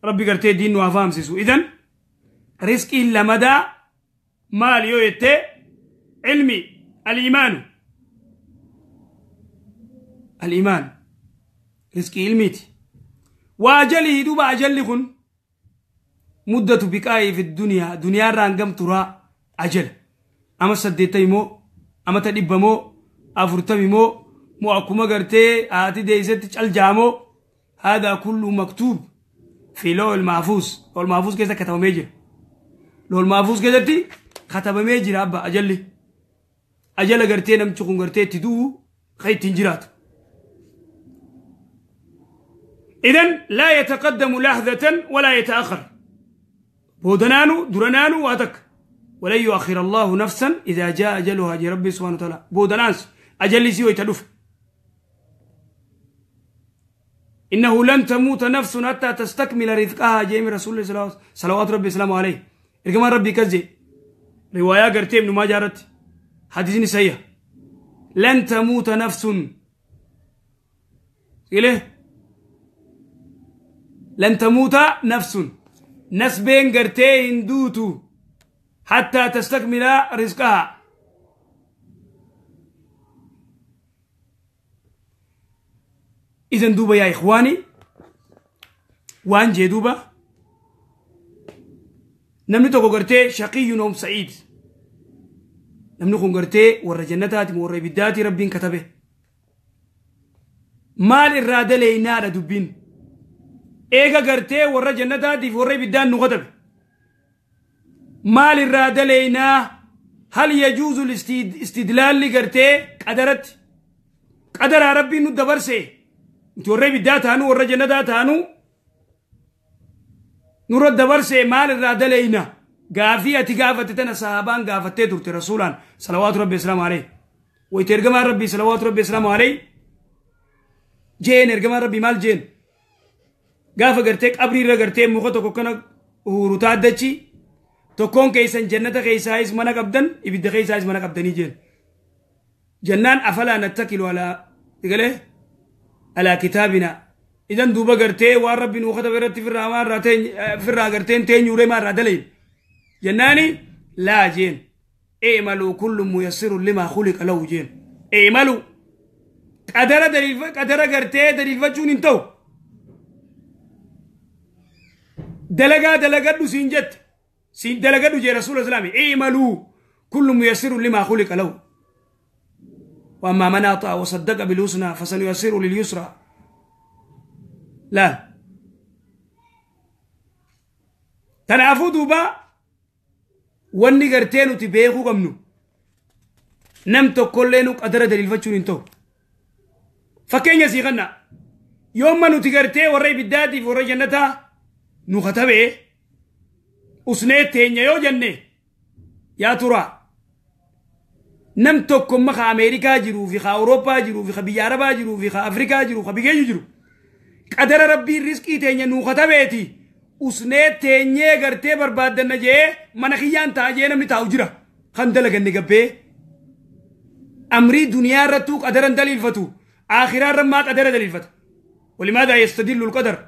ربي قرتي دين وفهم سيسو. إذن رزقي لما دا مال يويتي علمي الإيمان الإيمان رزقي علميتي وأجله دوبا أجلكن مدة بقائي في الدنيا دنيا رانقم ترى أجل أما سديتي مو أما تدب مو أفرتمي مو مو أكما قرتي آتي ديزت الجامو هذا كله مكتوب في لوح المحفوظ. لوح المحفوظ كذا كتب ميجر لوح المحفوظ كذا تي كتب ميجر أبا أجلي أجل قرتي نمشون قرتي تدو خي تنجرات. إذن لا يتقدم لحظة ولا يتأخر بودنانو درنانو واتك ولن يؤخر الله نفسا إذا جاء أجلها جي ربي سبحانه وتعالى بودنانس أجل سيوي تدف إنه لن تموت نفس حتى تستكمل رزقها جي من رسول الله صلوات ربي وسلامه عليه. إرجما ربي كزي رواية قرتي ابن ما جارت حديثني سيء لن تموت نفس إليه لن تموت نفس نسبين قرتين دوتو حتى تستكمل رزقها. إذن دوبا يا إخواني وان جي دوبا نمني توكو قرتي شقي نوم سعيد نمني خون قرتي ور جنتاتي ور بداتي ربين كتبه مال الرادة لينا دبين ايغا قرتي ور جنتاتي ور بدان نغتب مال الرادة لينا. هل يجوز الاستدلال لقرتي قدرت قدر ربي نو دبرسي انت ور بدات هانو ور جنتات هانو نور دبرسي مال الرادة لينا قافية تقافت تنا صحابان قافت تدرت رسولا صلوات ربي السلام عليه ويترجم ربي صلوات ربي السلام عليه جين ارجم ربي مال جين قافة قرتك أبري رقرتك مخطك كنا هروتات دتشي تكون كيسن جنة كيسايز منك أبدن يبدأ كيسايز منك أبدني جين جنان أفلا نتكل على تقوله على كتابنا إذن دوبا قرتي والرب نوخت برت في الرحمن راتين في الرقرتين تين يوري ما رادلين جناني لا جين اعملوا كل ميسر لما خلق له جين Eemalu qadara daliilfa qadara gartee daliilfachuun hin ta'u. Dalagaa dalagadhu siin jette siin dalagadhu jee rasuula islaami eemaluu kullu muyassirun limaa khuliqa lahu. وأما من أطاع وصدق بالحسنى فسنيسره لليسرى. لا تنافو دوبا wanni gartee nuti beekuu qabnu nam tokkollee nu qadara daliilfachuun hin ta'u. Fakkeenya sii kanna yoomma nuti gartee warra ibiddaatiif warra jannataa nu katabee usnee teenya yoo jenne yaa turaa nam tokkomma ka Ameerikaa jiruu fi ka Awurooppaa jiruu fi ka biyya Arabaa jiruu fi ka Afrikaa jiruu ka biyya jiru qadara rabbiin riskii teenya nu katabeeti usnee teenyee gartee barbaaddanna jee mana kiyyaan ta'a jee namni taa'u jira kan dalaganne gabbee amrii duniyaa irrattuu qadaran daliilfatu akhiraa irra maa qadara daliilfata. ولماذا يستدل القدر؟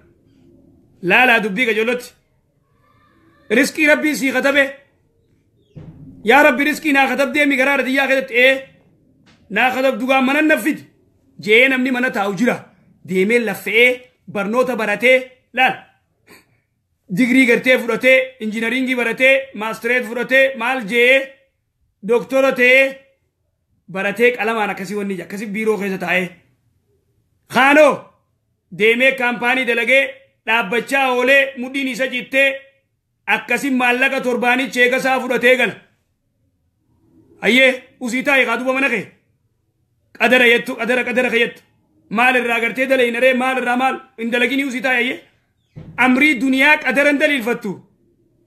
لا لا دبيك جولت رزقي ربي سي كتبه يا ربي رزقي نا كتب ديمي قرار دي كتبت ايه نا كتب دوغا من نفد جee namni mana taa'u jira deemee laffee barnoota baratee laal digrii gartee fudhatee injiinaringii baratee maastireet fudhatee maal jee doktora ta'ee baratee qalamaan akkasii wanni akkasii biiroo keessa taa'ee kaanoo deemee kaampaanii dalagee dhaabbachaa oolee mudhiin isa cittee akkasii maallaqa torbaanii cheekasaa fudhatee gala. Ayyee usii taa'e kaa duuba mana kee qadara jettu qadara qadara kayyattu maal irraa gartee dalayinaree maal irraa maal hin dalaginii usii taa'e ayyee amrii duniyaa qadaran daliilfattu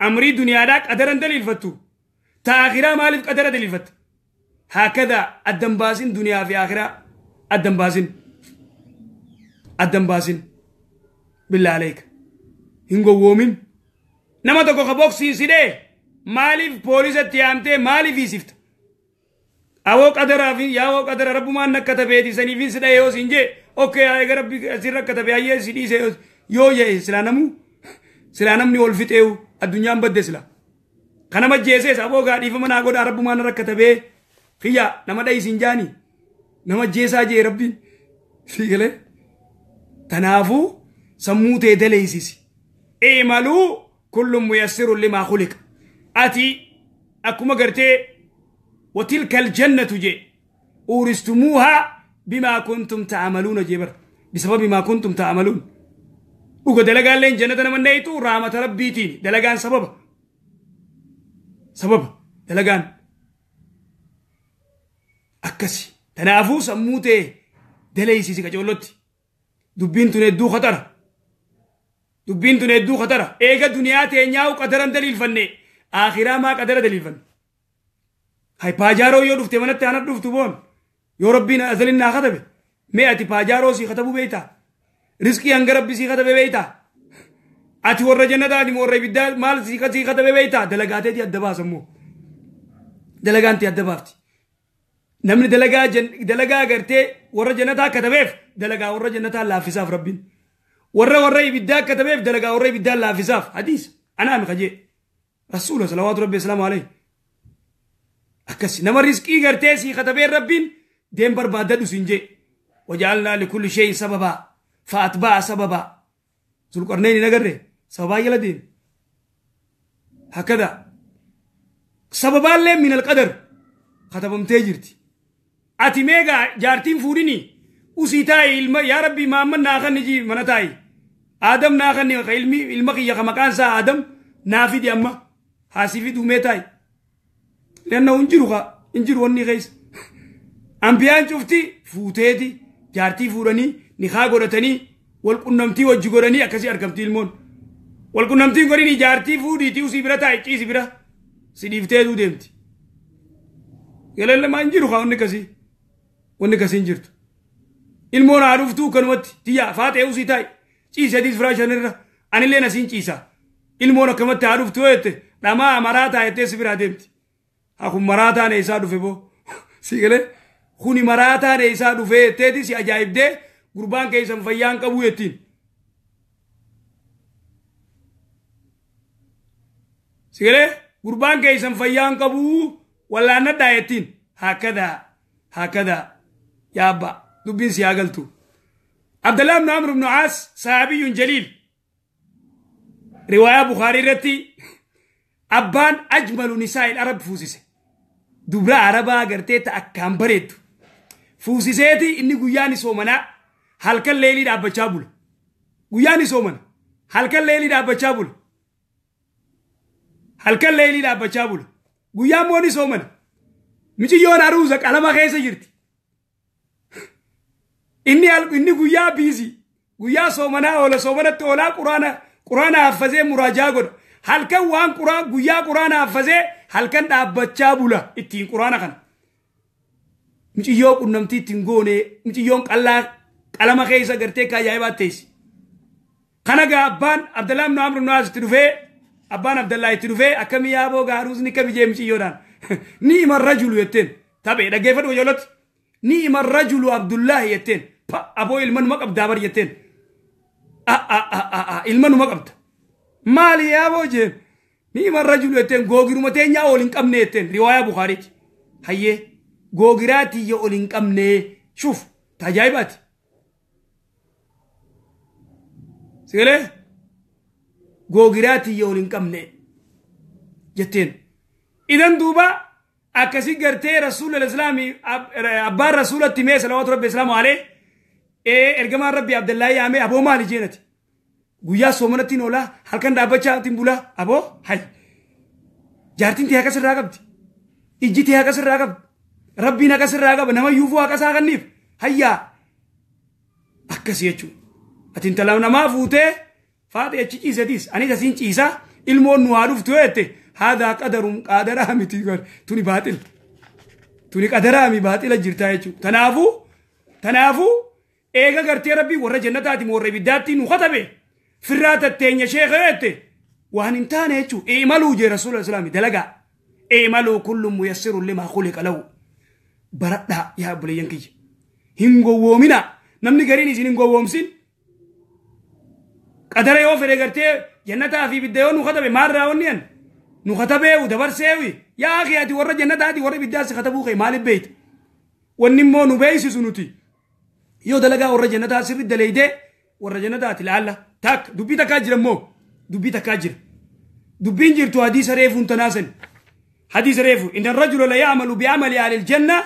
amrii duniyaadhaa qadaran daliilfattu taakhiraa maaliif qadara daliilfatta haakada addan baasin duniyaa fi akhiraa addan baasin addan baasin billaa aleeka hin gowwoomin nama tokko ka boksiisidhee maaliif poolisatti yaamtee maaliif hiisifta awoo qadaraa fi yaawoo qadara rabbumaan nakka tabeeti saniifin sidha yoo siin jee okkee eega rabbi sin rakka tabe hayyee si dhiise yoo jee silaa namuu silaa namni ol fixeewu addunyaan badde sila kanama jeesees aboo gaa dhiifama naa godhaa rabbumaan rakka tabee kiyya nama dhayi jaani nama jeesaa jee rabbiin sii galee tanaafuu sammuu tee daleeysisi eemaluu kullun muyassirun limaa khuliqa ati akkuma gartee وتلك الجنة جي أورثتموها بما كنتم تعملون جبر بسبب ما كنتم تعملون وقد دلقان لين جنة من نيتو رحمة ربيتين دلقان سبب سبب دلقان أكسي تنافو سموتي دليسي سيكا جولوتي دبين تندو خطر دبين تندو خطر ايغا دنيا تينياو قدرا دليل فني آخرا ما قدر دليل فني هاي باجارو يو دفته منت انا دفتو بون يو ربنا ازلنا خطبه مئة باجارو سي خطبو بيتا رزقي انغ ربي سي خطبه بيتا اتي ور جنة دي مور بيدا مال سي خطبه بيتا دلغاتي دي ادبا سمو دلغانتي ادبافتي نمني دلغا جن دلغا غرتي ور جنة كتبيف دلغا ور جنة لافساف ربين ور ور بيدا كتبيف دلغا ور بيدا لافساف حديث انا مخجي رسول صلوات ربي السلام عليه أكس نما رزقي غرتي سي خطبه ربين دين برباددو سنجي وجعلنا لكل شيء سببا فأتبع سببا ذو القرنين نغره سببا يلا دين هكذا سببا لي من القدر خطبم تجرتي اتي ميغا جارتين فوريني وسيتاي علم يا ربي ما من ناخني جي منتاي ادم ناخني علمي علمك يا مكان سا ادم نافي دي اما حاسفي دوميتاي لأنه انجروا انجروا وني غيس أنبيان شفتي فوتيتي جارتي فوراني نخا غورتني والقنمتي وجغورني أكسي أركمتي المون والقنمتي غوريني جارتي فوديتي وسيبرا تايتي سيبرا سيديفتي دو ديمتي يلا ما انجروا خا وني كسي وني كسي انجرت المون عرفتو كنوت تيا فاتي وسي تاي چيسا ديس فراشانيرا أنا لنا سين چيسا المون كمت عرفتو ايت لما مراتا ايتي سيبرا ديمتي أكو مراتا نيسا دوفي بو سيغله خوني مراتا نيسا دوفي تيتي سي عجائب دي قربان كيسان فيان كبو يتين سيغله قربان كيسان فيان كبو ولا ندا يتين هكذا هكذا Yaa abbaa, dubbiin si haa galtu. Abdallah ibn Amr ibn Aas sahaabiyyun jaliil. Riwaayaa Bukaarii irratti abbaan ajmalu nisaa'il arab fuusise. Dubra arabaa gartee ta akkaan bareeddu. Fuusiseeti inni guyyaa ni soomanaa halkan leelii dhaabbachaa bula. Guyyaa ni soomana halkan leelii dhaabbachaa bula. Halkan leelii dhaabbachaa bula. Guyyaa immoo ni soomana. Miciyyoon aruuza qalama keessa jirti. Inni guyyaa biizii guyyaa soomanaa oola, soomanatti oolaa quraana haffazee muraajaa godha. Halkan waan quraan guyyaa quraana haffazee halkan dhaabbachaa bula ittiin quraana kana. Miciyyoo qunnamtii ittiin goone, miciyyoon qallaa qalama keessa gartee ka ajaa'ibaa teessi. Kana gaa abbaan Abdallaa ibn Amr ibn Aas itti dhufee, abbaan Abdallaa itti dhufee, akkamii yaaboo gaa aruuzni kami jee miciyyoodhaan. Ni'ima rajulu jetteen. Taphee dhaggeeffadhu ijoollotti. Ni'ima rajulu Abdullaahi jetteen. Pa aboo ilma numa qabdaa bar jetteen. Ilma numa qabda. Maali yaaboo jeen. Ni'ima rajulu jetteen, googiruma teenyaa ol hin qabne jetteen. Riwaayaa Bukaariiti. Hayyee googiraa tiyya ol hin qabne, shuuf tajaa'ibaati. Sigalee googiraa tiyya ol hin qabne jetteen. Idan duuba akkasi gartee rasuula islaamii abbaan rasuulatti mee salawaatu rabbi islaamu alee ergamaan rabbi Abdallaahi yaamee, aboo maali jeenati. Guyyaa soomanattiin oolaa halkan dhaabbachaa ittiin bulaa, aboo hay jaartiin tee akkas irraa qabdi, ijji tee akkas irraa qabdi, rabbiin akkas irraa qaba, nama yuufuu akkas haa kanniif hayyaa akkasi jechuudha. Ati intala namaa fuutee faatee achi ciisetis anis asiin ciisaa ilmoon nu haa dhuftu jette, haadaa qadaruun qaadaraa miti, tuni baaxil, tuni qadaraa mi baaxila jirtaa jechuudha. Tanaafuu eega gartee rabbii warra jannataati warra ibiddaatti nu katabe firraa tatteenya sheekha jette waan hin taane jechuudha. Imaluu jee rasuula islaami dalagaa. Imaluu kullum muyassirun limaa khuliqa lahu. Baradhaa yaa obboleeyyan kiyya. Hin gowwoomina, namni gariin isin hin gowwoomsin. Qadara yoo fedhe gartee jannataa fi ibidda yoo nu katabe maalirraa wanni an nu katabeewu dabarseewi, yaa akhi, ati warra jannataati warra ibiddaa si katabuu kee maaliif beeyta? Wanni immoo nu beeysisu nuti yoo dalagaa warra jannataa sirri daleeyde warra jannataati laalla. Tak dubbii takkaa jira immoo, dubbii takkaa jira. Dubbiin jirtu hadiisa reefuun tanaasan, hadiisa reefu inna rajula la ya'malu bi'amali ahli aljanna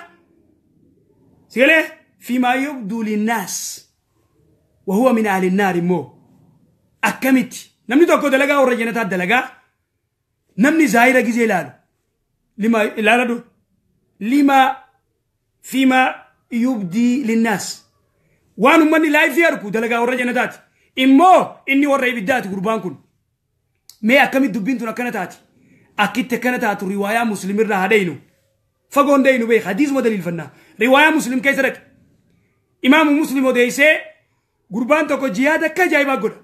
sigalee fiimaa yubduu linnaas wa huwa min ahli nnaar. Immoo akkamitti namni tokko dalagaa warra jannataa dalagaa, namni zaahira gizee ilaalu lima ilaaladhu lima fiimaa yubdii linnaas, waan ummanni laayifii arku dalagaa warra jannataati, immoo inni warra ibiddaati gurbaan kun. Mee akkamitti dubbiin tun akkana taati? Akkitti akkana taatu riwaayaa muslimirraa hadheynu, fagoon deynu beek, hadiisuma daliilfannaa. Riwaayaa Muslim keessa dhaqe, imaamu Muslim odeessee, gurbaan tokko jihaada akka ajaa'ibaa godha.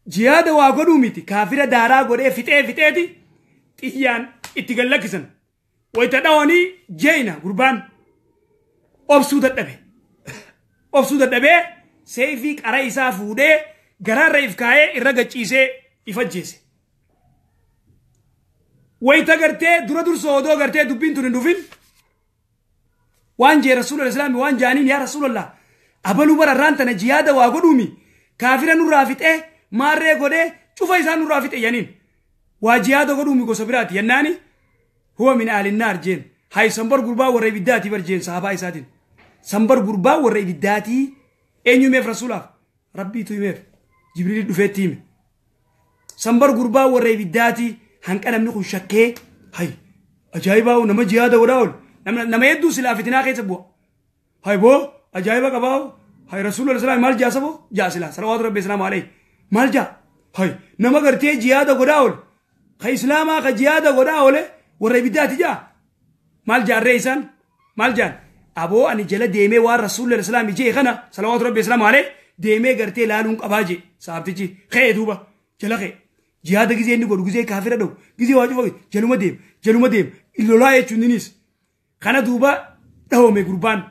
Jihaada waa godhuu miti, kaafira daaraa godhee fixee fixeeti xiyyaan itti gallakkisan. Wayita dhawanii jeeyna gurbaan obsuu dadhabe. Obsuu dadhabee seefii qara isaa fuudhee garaarra if kaayee irra gachiisee if ajjeese. Wayita gartee dura dursoo odoo gartee dubbiin tun hin dhufin waan jee rasuula islaami waan jaaniin, yaa rasuulallah, abaluu bara irraan tana jihaada waa godhuumi, kaafira nurraa fixee maarree godhee cufa isaa nurraa fixe yaniin, waa jihaada godhuumi gosa biraati yennaani, huwa min ahlinnaar jeen. Hay sanbar gurbaa warra ibiddaati bar jeen sahabaa isaatiin. Sanbar gurbaa warra ibiddaatii. Eenyu himeef rasuulaaf? Rabbiitu himeef, Jibriilii dhufeetti hime. Sanbar gurbaa warra ibiddaatii. Hanqa namni kun shakkee, hay ajaa'ibaa, nama jihaada godhaa oolu nama hedduu silaa fitinaa keessa bu'a. Hay boo ajaa'iba qabaa, hay rasuula islaam maal jaa saboo jaa silaa salawaatu rabbi islaamu alayhi maal jaa, hay nama gartee jihaada godhaa oolu ka islaamaa ka jihaada godhaa oole warra ibiddaati jaa, maal jaarree isaan maal jaan? Aboo ani jala deemee waan rasuula islaam jee kana salawaatu rabbi islaamu alayhi deemee gartee laaluun qabaa jee saabtichi. Ka'ee duuba jala ka'e. Jihaada gizee inni godhu, gizee kaafira dha'u, gizee waa cufa jaluma deema, jaluma deema lolaa jechuun innis kana. Duuba dhahome gurbaan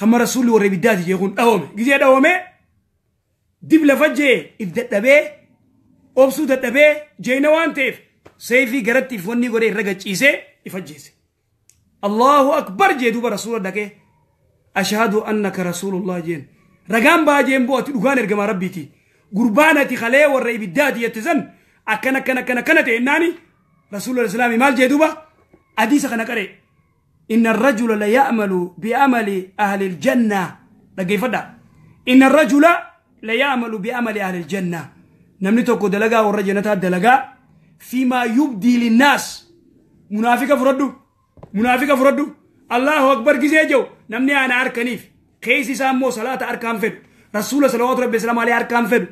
hamma rasuulli warra ibiddaati jee kun dhahome. Gizee dhahome dib lafa jee if dadhabee obsuu dadhabee jeena waan ta'eef seefii garatti if wanni godhee irra gachiisee if ajjeese. Allahu akbar jee duuba rasuula dhaqee. Ashhadu annaka rasuulullah jeen. Ragaan baa jeen bo'ati dhugaan ergamaa rabbiiti. Gurbaan ati kalee warra ibiddaati jette san akkana akkana akkana akkana ta'e ennaani rasuulul islaamii maal jee duuba hadiisa kana qaree. Inna rajula la ya'malu bi'amali ahli aljanna. Dhaggeeffadhaa. Inna rajula la ya'malu bi'amali ahli aljanna. Namni tokko dalagaa warra jannataa dalagaa fiimaa yubdii linnaas. Munaafika fudhadhu. Munaafika fudhadhu. Allahu akbar gisee jiru namni ana harkaniif keessi isaa immoo salaata harkaan fedhu. Rasuula salawaatu rabbi islaam alayhi harkaan fedhu.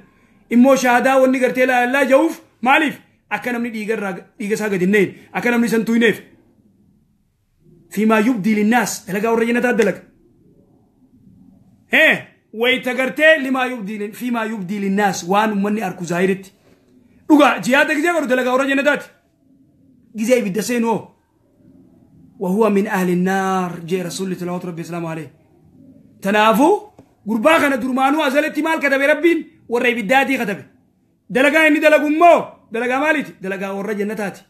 Immoo shaadaa wanni gartee laa ilaaha jedhuuf maaliif akka namni dhiiga isaa gadi hin neenye akka namni san tuyneef. Fiimaa yubdii linnaas dalagaa warra jannataa dalaga. Wayita gartee limaa yubdii fiimaa yubdii linnaas waan uummanni arku zaahiritti. Dhugaa jihaada gisee godhu dalagaa warra jannataati. Gisee ibidda seenu hoo. وهو من أهل النار جاء رسول الله صلى الله عليه وسلم عليه. تنافو قربا كان درمانو أزلتي مال كتب ربين والرئي بالداتي كتب. دلقا إني دلقو مو دلقا مالتي دلقا ورى جنتاتي.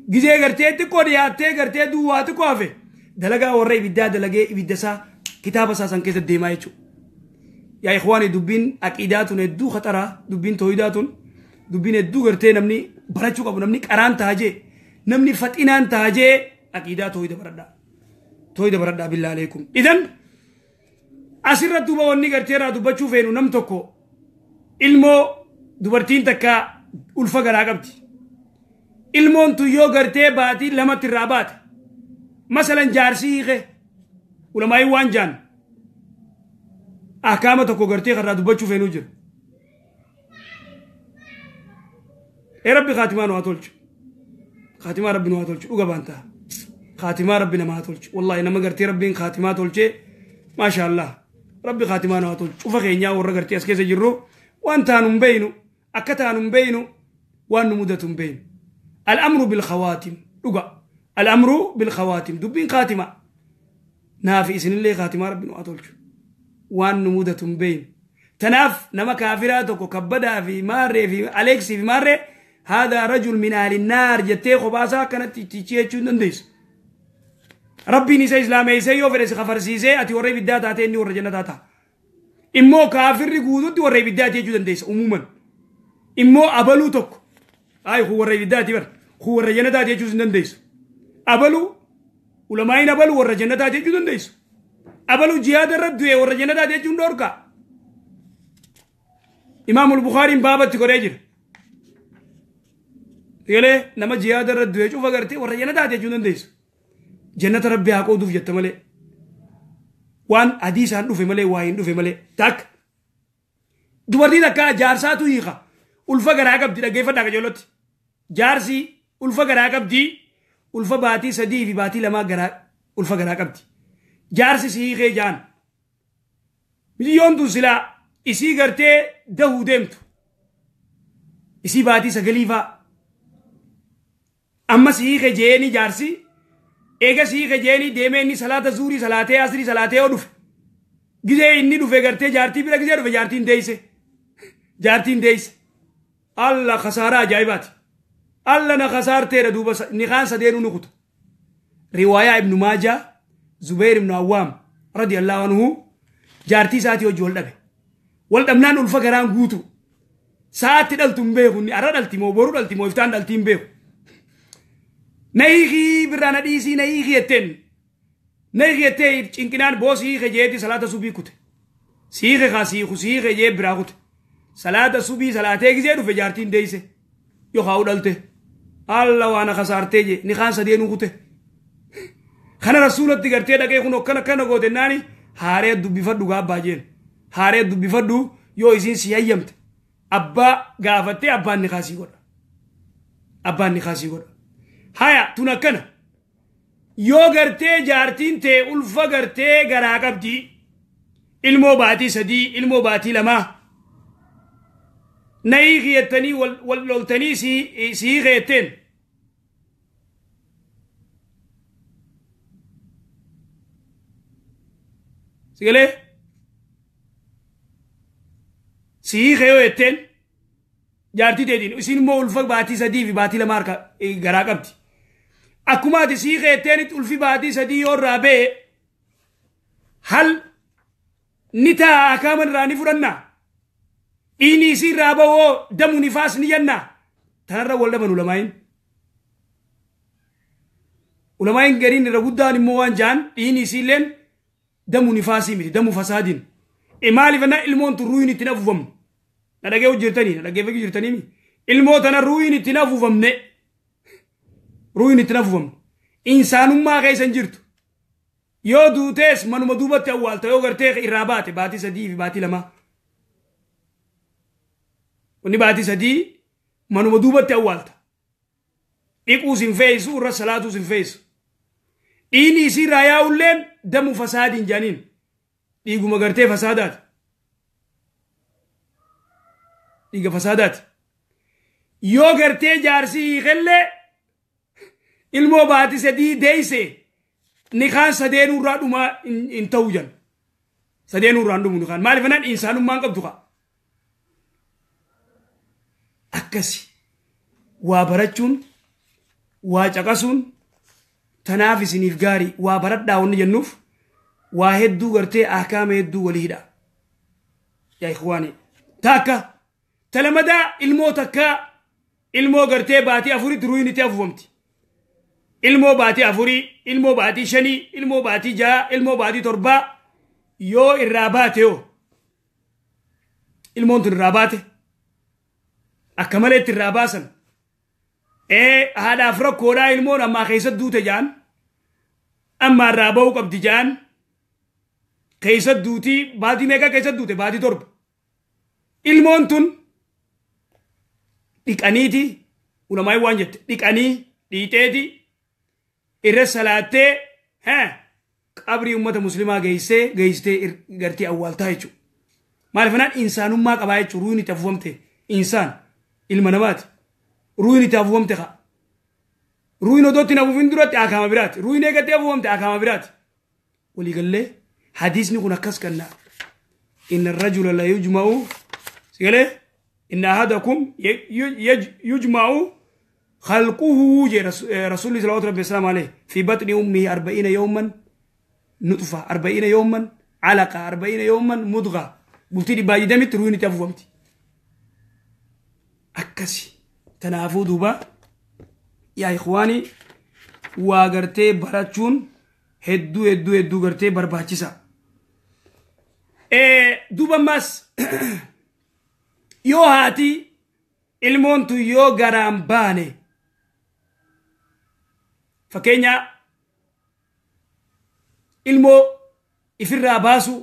جزء قرتي تقودي قرتي دواتي كوافي. دلقا ورى بالدات دلقا بالدسا كتاب أساسا كيس الدماء. يا إخواني دبين أكيدات ندو خطرة دبين تويدات دبين ندو قرتي نمني براتشو كابو نمني كران تاجي نمني فتنان تاجي أكيدات تويد بردا تويد بردا بالله عليكم. إذن أسرة دوبا وني قرتي را دوبا تشوفينو نم توكو إلمو دوبرتين تكا ألفا قراقبتي إلمون تو يو قرتي باتي لما ترابات مثلا جارسيخه ولما يوان جان أحكام توكو قرتي قرا دوبا تشوفينو جر إيه ربي خاتمان واتولش خاتمان ربي نواتولش وقبانتا خاتمة ربنا ما تولش والله إنما قرتي ربي خاتمة تولش ما شاء الله ربي خاتمة ما تولش وفقينيا ورا قرتي أسكيس جرو وأنت بينو أكتان بينو وأن مدة بين الأمر بالخواتم لقى الأمر بالخواتم دبين خاتمة نافي سن الله خاتمة ربنا ما تولش وأن مدة بين تناف نما كافراتك وكبدا في ماري في أليكسي في ماري هذا رجل من أهل النار جتي خباسا كانت تيجي تشوندنديس ربي نسى إسلامي يسيو فرس خفرسيسي أتي وري بالذات أتي وري جنة تا إمو كافر يقولون وري بالذات يجودن ديس عموما إمو أبلو تك أي هو وري بالذات بر هو وري جنة تاتي يجودن ديس أبلو ولما أبلو وري جنة تاتي يجودن ديس أبلو جهاد الرد وري جنة تاتي يجودن دوركا إمام البخاري بابا تقريجر يله نما جهاد الرد يشوف فقرتي وري جنة تاتي يجودن ديس جنة ربي هاكو دوف جت ملي وان حديث عن دوف ملي واين دوف ملي تاك دوبرني دكا جارساتو يخا ألفا قراقب دي كيف دكا جولت جارسي ألفا قراقب دي ألفا باتي سدي في باتي لما قرا ألفا قراقب دي جارسي سيخي جان مليون دو سلا إسي قرتي دهو دمتو إسي باتي سقليفا أما سيخي جيني جارسي Eega siike jeeni deemee inni salaata zuurii salaatee asrii salaatee yoo dhufe gisee inni dhufe gartee jaartii bira gisee dhufe jaartiin deeyse jaartiin deeyse alla khasaaraa ajaa'ibaati alla na khasaarteedha duuba niqaan sadeenuu ni kuta riwaayaa ibnu Maajaa Zubayr ibnu Awwaam radiyallahu anhu jaartii isaatii hojii wal dhabe wal dhabnaan ulfa garaan guutu sa'aatti dhaltu hin beeku inni arra dhalti moo boru dhalti moo iftaan dhalti hin beeku نيخي برانا ديسي نيخي يتن نيخي يتن چنكنان بو سيخي جيتي صلاة صبي كوت سيخي خاسيخو سيخي جي براكوت صلاة صبي صلاة جيرو فجارتين ديسي يو خاو دلته الله وانا خسارتي جي نخان سدينو كوت خنا رسولت غرتي دقي خنو كنا كنا غوتناني هاري دبي فدو غابا جين هاري دبي فدو يو إسين سيايمت أبا غافتي أبا نخاسي غود أبا نخاسي غود هيا تنكنا يو غرتي جارتين تي ألفا غرتي غراقب دي إلمو باتي سدي إلمو باتي لما نيغي التني واللولتني سي غيتين سيغلي سي غيتين جارتي تيدين اسين مو ألفا باتي سدي في باتي لما غراقب دي Akkuma ati sii qeetteenitti ulfi baatii sadii yoo irraa ba'e hal Ni taa akaaman irraa ni fudhanna. Dhiigni isii irraa bahoo damu nifaas ni jenna. Tanarra wal dhaban ulamaayin. Ulamaayin gariin irra guddaan immoo waan jaan dhiigni isiilleen damu nifaasii miti damu fasaadiin. Maaliif ennaa ilmoon tun ruuyin ittiin afuufamne. Na dhagee hojjetanii na dhaggeeffachuu jirtanii ilmoo tana ruuyin ittiin afuufamne. Ruuyin ittiin afuufamne. Insaanummaa keessa hin jirtu. Yoo duutees manuma duubatti awwaalta yoo gartee irraa baate baatii 3 fi baatii 2. Wanni baatii 3 manuma duubatti awwaalta. Dhiquus hin fe'isu irra salaatuus hin fe'isu. Dhiigni isii irraa yaa'ulleen damu fasaadiin jaaniin. Dhiiguma gartee fasaadaati. Dhiiga fasaadaati. Yoo gartee jaarsi hiikellee ilmoo baatii 3 deeyse nikaan sadeenuu irraa dhumaa hin ta'u jan. Sadeenuu irraa hin dhumu nikaan. Maaliif ennaan insaanummaan qabdu kaa. Akkasi waa barachuun waa caqasuun tanaaf isiniif gaarii waa baradhaa wanni jennuuf waa hedduu gartee ahkaama hedduu walii hidha. Yaa ikhwaani taakka talamadaa ilmoo takkaa ilmoo gartee baatii 4tti ruuyin itti afuufamti. Ilmoo baatii 4, ilmoo baatii 5, ilmoo baatii 6, ilmoo baatii 7 yoo irraa baate yoo ilmoon tun irraa baate akka malee itti irraa baasan haadhaaf rakkoodhaa ilmoon ammaa keessa duute jaan ammaa irraa ba'uu qabdi jaan keessa duutii baatii meeqa keessa duute baatii 7 ilmoon tun dhiqaniiti ulamaayi waan jette dhiqanii dhiixeeti irra salaattee qabrii ummata muslimaa geessitee gartee awwaaltaa jechuudha. Maaliif ennaan insaanummaa qabaa jechuudha ruuyin itti afuufamte insaan ilma namaati. Ruuyin itti afuufamte kaa. Ruuyin odoo itti afuufin duratti akaama biraati. Ruuyin eegattee afuufamte akaama biraati. Waliigallee hadiisni kun akkas kanna. Inna rajula la yujma'u sigalee inna ahadakum yujma'u خلقه رسول الله صلى الله عليه وسلم عليه في بطن أمه 40 يوما نطفة 40 يوما علقة 40 يوما مضغة قلت لي باجي دمت رويني تفهمتي أكسي تنافو دوبا يا إخواني وأغرتي براتشون هدو هدو هدو غرتي برباچسا دوبا ماس يو هاتي ilmoon tun yoo garaan baane fakkeenya ilmoo ifirraa baasu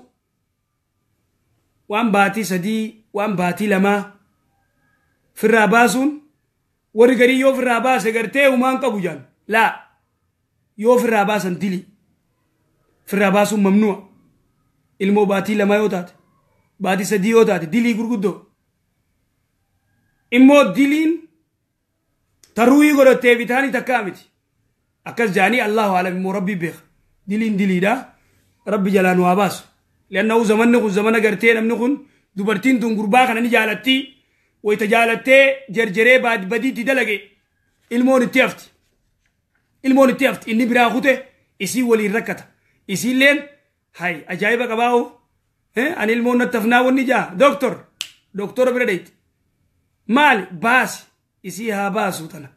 waan baatii 3 waan baatii 2 firraa baasuun warri garii yoo firraa baase gartee humaan qabu jaan laa yoo firraa baasan dili firraa baasuun mamnu'a ilmoo baatii 2 yoo taate baatii 3 yoo taate dilii gurguddoo immoo diliin taruuyi godhattee bitaanii takkaa miti akkas jaanii allahu alam immoo rabbi beeka diliin diliidha rabbi jalaa nu haa baasu liannahu zamanni kun zamana gartee namni kun dubartiin tun gurbaa kana ni jaalatti wayita jaalattee jarjaree badiitti dalage ilmoon itti hafti ilmoon itti hafti inni biraa kute isii waliin rakkata isiilleen hay ajaa'iba qabaa'u ani ilmoon natti hafnaa wanni jaa doktora bira dheeyti maali baasi isii haa baasu tana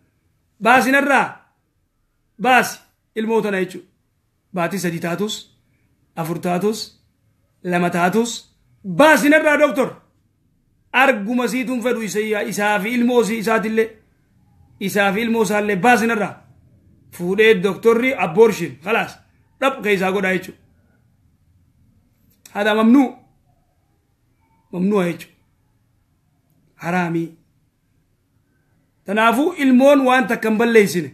baasinarraa baasi ilmoo tana jechuudha baatii 3 taatus 4 taatus 2 taatus baasinarraa doktor arguma siituun fedhu isaa fi ilmoo isaatillee isaa fi ilmoo isaallee baasinarraa fuudhee doktorri abortion khalaas dhab keessaa godhaa jechuudha hada mamnuu mamnuu jechuudha haraamii Tanaafuu ilmoon waan takka hin balleessine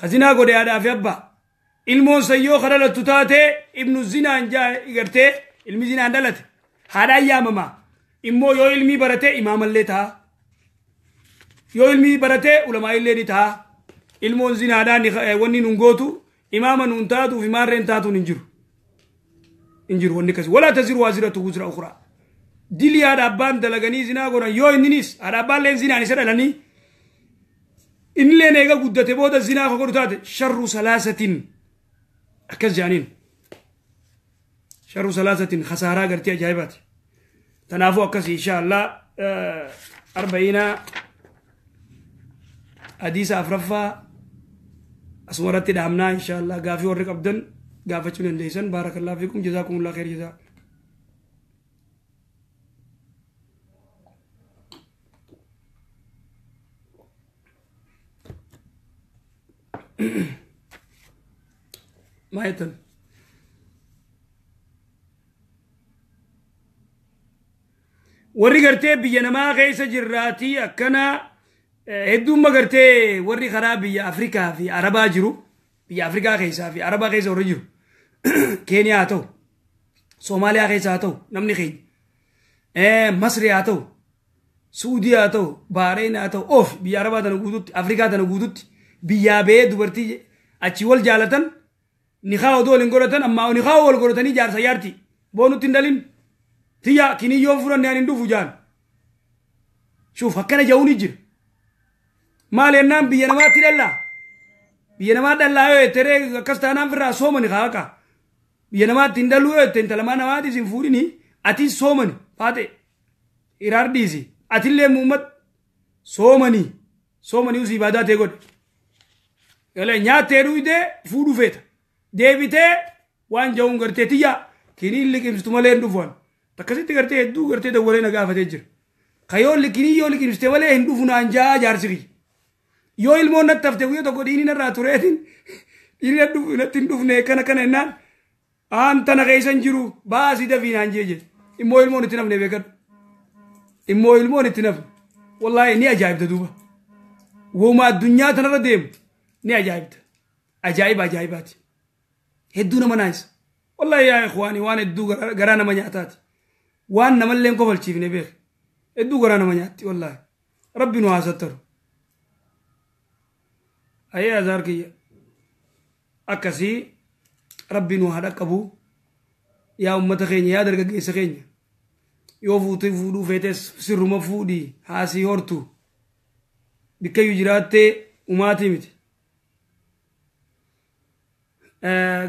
kazinaa godhe haadhaa fi abbaa ilmoon sayyoo ka dhalattu taatee ibnu zinaan gartee ilmi zinaan dhalate haadhaan yaamamaa immoo yoo ilmii baratee imaamallee ta'a yoo ilmii baratee ulamaa'illee ni ta'a ilmoon zinaadhaan wanni nun gootu imaama nun taatuuf imaarreen taatuun hin jiru hin jiru wanni akkasii walaa taziru waaziratu wuzra ukhraa dilii haadha abbaan dalaganii zinaa godhan yoo inninis haadha abbaan leen zinaan isa dhalanii innilleen eega guddate booda zinaa ka godhu taate sharru salaasatin akkas jaaniin Sharru salaasatiin khasaaraa gartee ajaa'ibaati. Tanaafuu akkasii inshaallah arba'iinaa hadiisa afraffaa asuma irratti dhaabnaa inshaallah gaafii warri qabdan gaafachuu dandeessan. Baarakallahu fiikum jazaakumullahu khayr jazaa. Maa jettan? Warri gartee biyya namaa keessa jirraatii akkana hedduumma gartee warri karaa biyya Afrikaa fi Arabaa jiru, biyya Afrikaa keessaa fi Arabaa keessa warri jiru, Keeniyaa haa ta'u, Soomaaliyaa keessa haa ta'u, namni keenya Masri haa ta'u, Suudii haa ta'u, Baareen haa ta'u, of biyya Arabaa tana guututti, Afrikaa tana guututti biyyaa ba'ee dubartii achii wal jaalatan nikaa odoo waliin godhatan, ammaa nikaa wal godhatanii jaarsa jaarti boonutti hin dhalin tiyya kiniyyoon fudhanne ani hin dhufu jaan. Shuuf akkana ja'uun jira. Maal jennaan biyya namaatti dhallaa. Biyya namaa dhallaa yoo jette ree akkas taanaan firraa soomani haa haqa. Biyya namaatti hin dhalluu yoo jette intala namaatis hin fuudhini atis soomani faate hiraar dhiisi atillee muummat soomani soomani usii ibaadaa ta'e godhe. Galee nyaattee dhuydee fuudhuu feeta. Deebitee waan ja'uun gartee tiyya kiniin liqimsitu malee hin dhufu. Akkasitti gartee hedduu gartee dawwalee na gaafatee jira. Kayoon kinii yoo liqimsite malee hin dhufu naan jaa jaarsi kiyya. Yoo ilmoon natti hafte guyyaa tokko dhiini narraa tureetiin dhiini natti hin dhufne kana kana jennaan aan tana keessa hin jiru baasii dafii naan jee jedhe. Immoo ilmoon itti nafne beekadhu. Immoo ilmoon itti nafne. Wallaahi ni ajaa'ibda duuba. Wooma addunyaa tanarra deemu ni ajaa'ibda. Ajaa'iba ajaa'ibaati. Hedduu nama naayisa. Wallaahi yaa ikhwaanii waan hedduu garaa nama nyaataati. Waan namallee hin kofalchiifne beek. Hedduu garaa nama nyaatti wallaahi. Rabbi nu haa sattaru. Ayyee azaar kiyya. Akkasii rabbi nu haa dhaqqabu. Yaa ummata keenya yaa dargaggeessa keenya. Yoo fuutee fuudhuu feetes sirruma fuudhii haasii hortu. Bikkayyuu jiraattee umaatii miti.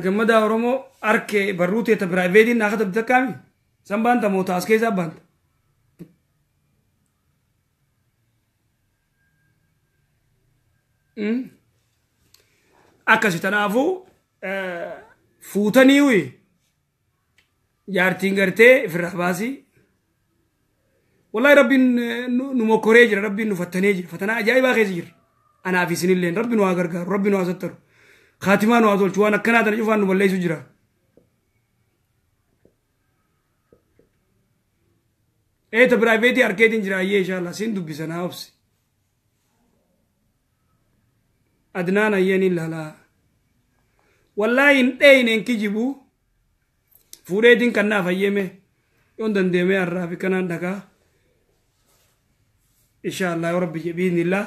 Gammadaa Oromoo harkee barruu teeta piraayiveetiin naa katabdi takkaami. San baanta moo taas keessaa baanta? Akkasi tanaafuu fuutanii uyi jaartiin gartee ifirraa baasii. Wallahi rabbiin nu mokkoree jira, rabbiin nu fattanee jira, fatanaa ajaa'ibaa keessa jira. Anaaf isinilleen rabbi nu haa gargaaru, rabbi nu haa sattaru. Kaatimaa nu haa tolchu, waan akkanaa tana cufaan nu balleessu jira. Eeta piraayiveetii harkeetiin jira ayyee inshaallah siin dubbisa naa obsi. Adnaan ayyee ni ilaalaa. Wallaahi hin dheeyne hin kijibu. Fuudheetiin kan naaf ayyeeme yoon dandeeme har'aa fi kanaan dhagaa. Inshaallah yoo rabbi jedhe biiznillah.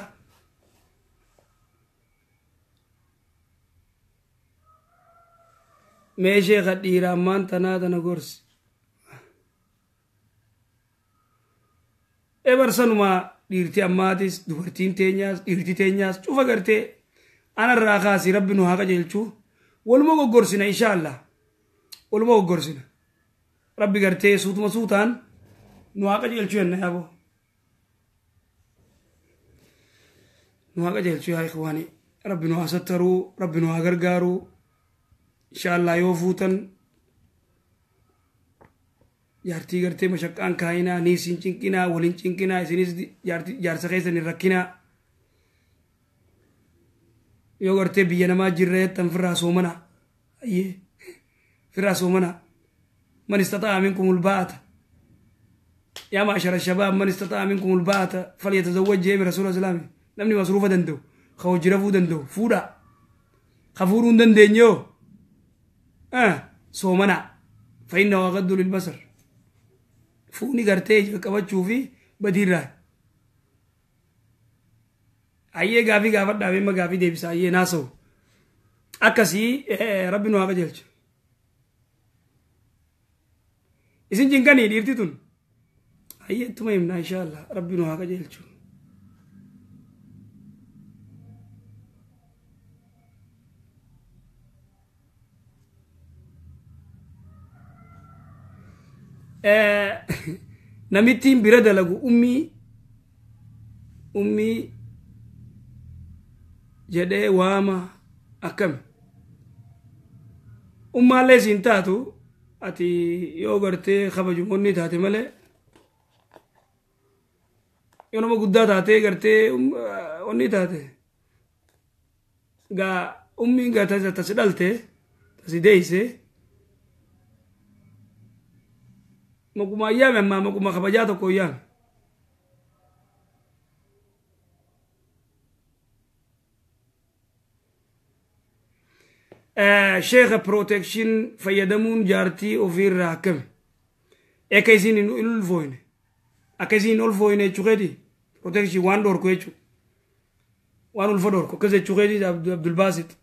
Mee sheekha dhiira ammaan tanaa tana gorsi. Ebarsanuma dhiirti ammaatis dubartiin teenyaas dhiirti teenyaas cufa gartee anarraa kaasii rabbi nu haa qajeelchu. Waluma goggorsina inshaallah. Waluma goggorsina. Rabbi gartee suutuma suutaan nu haa qajeelchu jenna yaaboo. Nu haa qajeelchu yaa ikhwaani. Rabbi nu haa sattaruu, rabbi nu haa gargaaruu. Inshaallah yoo fuutan jaartii gartee mashaqqaan kaayinaa, ni isin cinqinaa, waliin cinqinaa, isinis jaarsa keessan hin rakkinaa. Yoo gartee biyya namaa jirra jettan firraa soomanaa. Ayyee firraa soomanaa. Man istaxaa'a minkumul baa'ata. Yaa ma'ashara shabaab man istaxaa'a minkumul baa'ata falyatazawwaj jedhee rasuula islaami. Namni masruufa danda'u, ka hojii rafuu danda'u, fuudhaa. Ka fuudhuu hin dandeenye hoo? Soomanaa. Fa innahu aghaddu lilbasar. Fuuni gartee ija qabachuu fi badiirraa. Ayyee gaafii gaafadhaa amma gaafii deebisa ayyee naasa'u. Akkasii rabbi nu haa qajeelchu. Isin jinkanii dhiirti tun. Ayyee ittuma himna inshaallah rabbi nu haa qajeelchu. Namittiin bira dalagu ummii jedhee waama akkami? Ummaallee siin taatu ati yoo gartee kabajumoonni taate malee, yoo nama guddaa taatee gartee onni taate gaa, ummiin gaa tasi dhalte, tasi deeyse, maquma ayyaame ammaa maquma kabajaa tokko ayyaame. Sheekha, protection fayyadamuun jaartii ofiirraa akkami? Akka isiin hin ulfooyne, akka isiin hin ulfooyne jechuu keeti. Protection waan dhorku jechuu, waan ulfa dhorku akkas jechuu keeti. Abdulbaasit,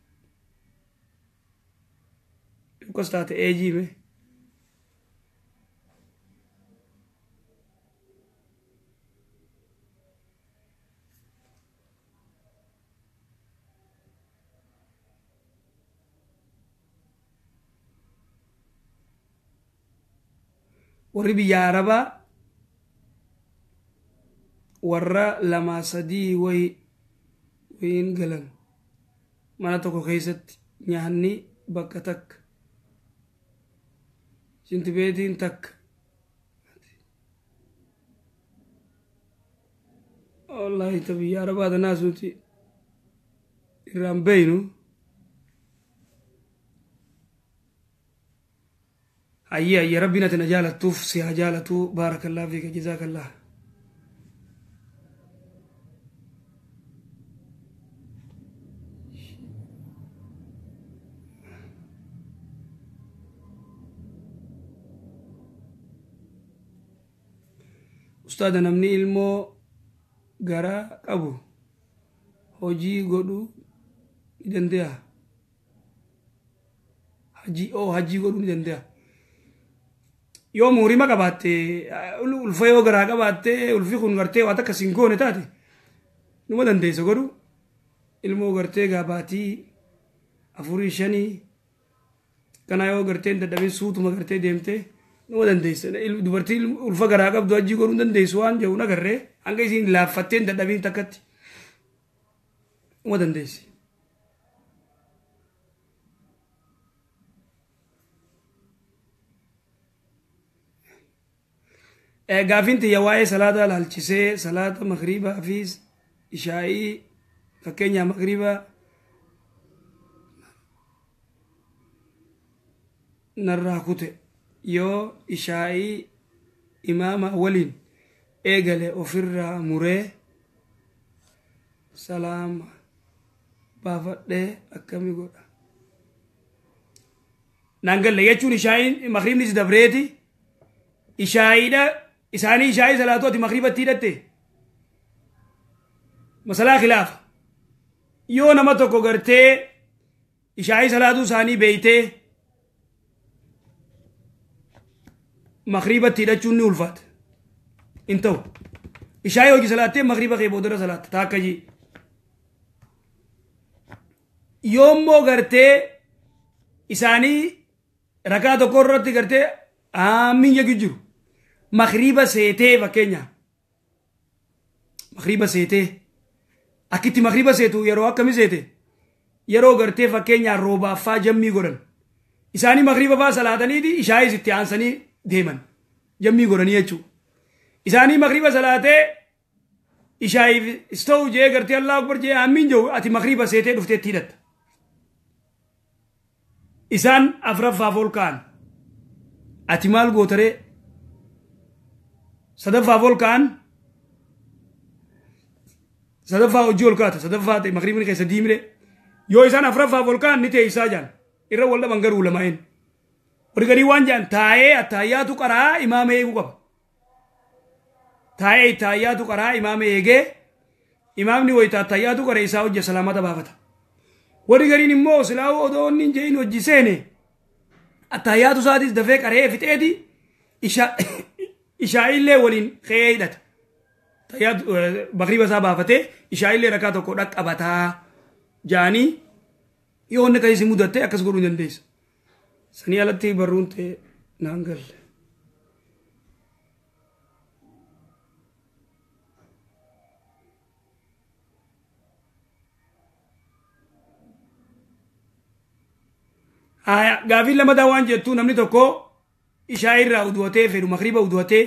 akkas taate eejiime. Warri biyya Arabaa warra lama sadii wayi wayiin galan, mana tokko keessatti nyaanni bakka takka, shintibeetiin takka. Wallahi, ta biyya Arabaa tanaas nuti irraan beeynu. Hayyee hayyee, rabbiin ati na jaalattuuf si haa jaalatu. Baarakallah fiika, jazaakallah. Ustaada, namni ilmoo garaa qabu hojii godhuu ni danda'a? Hajii oo hajii godhuu ni danda'a? Yoo muurima qabaatte, ulfa yoo garaa qabaatte, ulfi kun gartee waan takka sin goone taate, numa dandeessa godhu. Ilmoo gartee gaabaatii afurii shanii kana yoo gartee hin dadhabin, suutuma gartee deemte, numa dandeessa. Dubartii ulfa garaa qabdu hajii godhuu hin dandeessu waan jedhu nagarree, hanga isiin laaffattee hin dadhabin takkatti numa dandeessi. Gaafiin tiyya waa'ee salaataa laalchisee, salaata magriibaa fi ishaa'ii, fakkeenyaaf magriibaa narraa kute, yoo ishaa'ii imaama waliin eegale ofirraa muree salaama baafadhee akkami godha? Naan galle. Jechuun ishaa'iin magriibnis dabreeti ishaa'iidha, isaanii ishaa'ii salaatu, ati magriibatti hidhatte, masalaa khilaafa. Yoo nama tokko gartee ishaa'ii salaatuu isaanii beeytee magriibatti hidhachuun ni ulfaata, hin ta'u. Ishaa'ii hojii salaattee magriiba kee boodarra salaatta taakka jii. Yoommoo gartee isaanii rakaa tokko irratti gartee aamiin jechuu jiru, magriiba seetee, fakkeenya magriiba seetee, akkitti magriiba seetu yeroo akkami seete? Yeroo gartee fakkeenyaaf roobaaffaa jammii godhan, isaanii magriiba faa salaataniiti ishaayis itti aansanii deeman, jammii godhanii jechuudha. Isaanii magriiba salaatee ishaayiif ista'u jee gartee Allahu akbar jee aamiin jedhu, ati magriiba seetee dhuftee itti hidhatta. Isaan afuraffaaf ol ka'an, ati maal gootaree? Sadaffaaf ol ka'an, sadaffaa hojii ol kaata, sadaffaa ta'e magriibni keessa diimire. Yoo isaan afuraffaaf ol ka'an ni teeysaa jaan irra wal dhaban. Garuu lamaa'in warri garii waan jaan, taa'ee attaayyaatu qaraa imaama eeguu qaba. Taa'ee attaayyaatu qaraa imaama eegee, imaamni wayita attaayyaatu qara isaa hojja salaamata baafata. Warri gariin immoo silaa odoo inni hin jehin hojii seene, attaayyaatu isaatis dafee qaree fixeeti ishaa'illee waliin ka'ee hidhata. Magriiba isaa baafatee ishaa'illee rakaa tokko dhaqqabataa jaanii, yoo inni akkasii mudatte akkas godhuu hin dandeessa. Sanii alatti barruun ta'e naan galle. Gaafiin lamadaa waan jettu namni tokko ishaa irraa uduwatee fedhu makriba uduwatee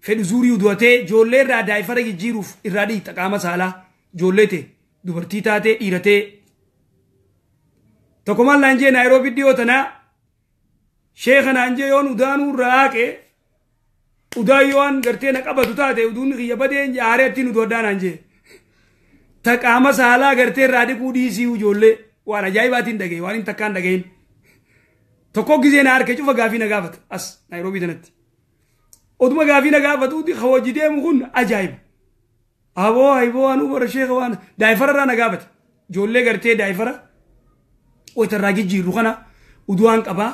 fedhu zuurii uduwatee ijoollee irraa daayifara jijjiiruuf irraa dhiita qaama saalaa ijoollee ta'e dubartii taatee dhiiratee tokko maal naan jee Naayiroobii dhiyoo tanaa sheeka naan jee yoon udaanuu irraa haaqee udaan yoon gartee na qabatu taate uduun kiyya badeen jaaree ittiin uduwaddaa naan jee ta qaama saalaa gartee irraa dhiquu dhiisii ijoollee waan ajaa'ibaatiin dhagaye waan hin takkaan dhagayin. Tokko gisee na harka cufa gaafii na gaafata as Naayiroobii tanatti. Oduma gaafii na gaafatu hojii deemu kun ajaa'iba. Aboo ayboo waan ubara sheeka waan daayifara irraa na gaafata. Ijoollee gartee daayifara wayitarraa jijjiirru kana uduwaan qabaa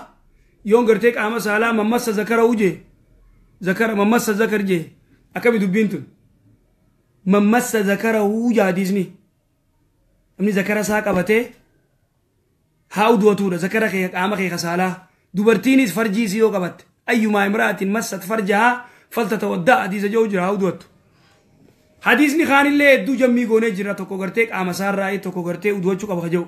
yoon gartee qaama saalaa mammassa zakara ujee zakara mammassa zakar jee akkami dubbiin tun mammassa zakara ujaa hadiisni namni zakara isaa qabatee haa uduwatuudha zakara kee qaama kee kasaalaa dubartiinis farjii isii yoo qabatte ayyumaa imra'atin massat farjahaa faltatawaddaa hadiisa jedhu jira haa uduwattu. Hadiisni kaanillee hedduu jammii goonee jira tokko gartee qaama isaarraa tokko gartee uduwachuu qaba jedhu.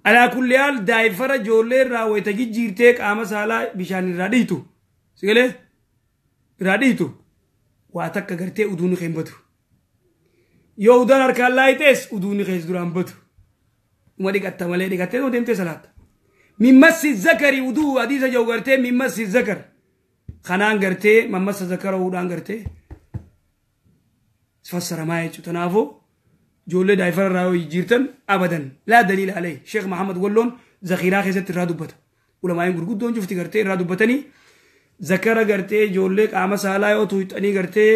Alaa kulli haal daayifara ijoollee irraa wayita jijjiirtee qaama saalaa bishaan irraa dhiitu sigalee irraa dhiitu waa takka gartee uduun kee hin batu. Yoo udaan harkaan laayitees uduun kees duraan batu. Uma dhiqatta malee dhiqattee yoo deemtee salaatta. Mimmassi zakari uduu hadiisa jedhu gartee mimmassi zakar kanaan gartee mammassa zakara uudhaan gartee fassaramaa jechuudha. Kanaafuu ijoollee daayifara irraa yoo jijjiirtan abadan laa daliila alayhi Sheekh Mahamad Walloon zakhiiraa keessatti irraa dubbata. Ulamaa'in gurguddoon cufti gartee irraa dubbatanii zakara gartee ijoollee qaama saalaa yoo tuuxanii gartee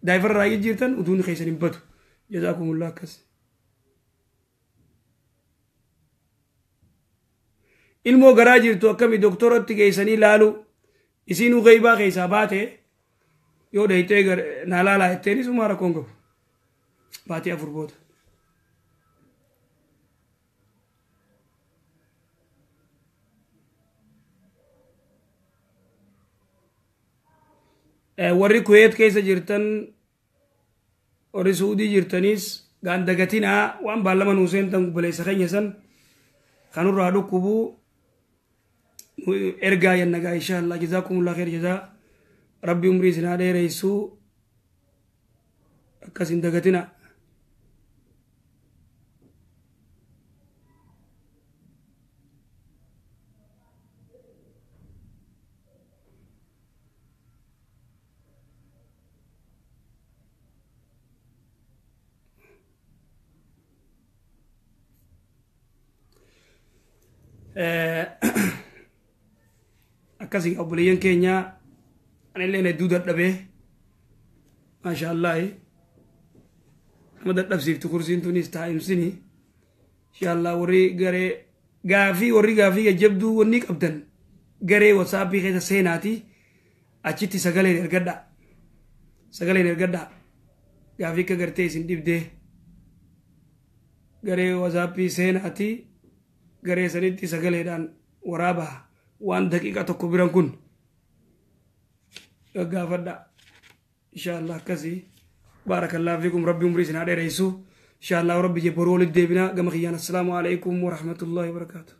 daayifara irraa jijjiirtan uduun keessan hin batu. Jazaakumullah akkas. Ilmoo garaa jirtu akkami doktoratti geessanii laalu isiinuu geybaa keessaa baate yoo dhayitee naa laalaa jetteenis umaa rakkoon qabu. Baatii 4 booda. Warri Kuweet keessa jirtan warri Suudii jirtanis gaandagatinaa waan baallama nuu seentan buleessa keenya san kanurraa dhukkubuu ergaa yannagaa insha Allah jazaakumullah khair jazaa rabbi umrii isin haa dheereessuu akkas hin dagatina. Akkasii obboleeyyan keenya anillee hedduu dadhabee maasha Allahi nama dadhabsiiftu kursiin tunis taa'imsini insha Allah warri garee gaafii warri gaafii jajjabduu wanni qabdan garee watsaappii keessa seenaati achitti sagaleen ergadhaa gaafii akka gartee isin dhibdee garee watsaappii seenaati garee sanitti sagaleedhaan waraabaa waan daqiiqa tokko biran kun gaggaafadha insha Allah akkasii baarakallahu fiikum rabbi umrii isin haa dheeressu insha Allah rabbi jee boruu walitti deebina gama kiyyaan assalaamu alaikum warahmatullahi wabarakaatu.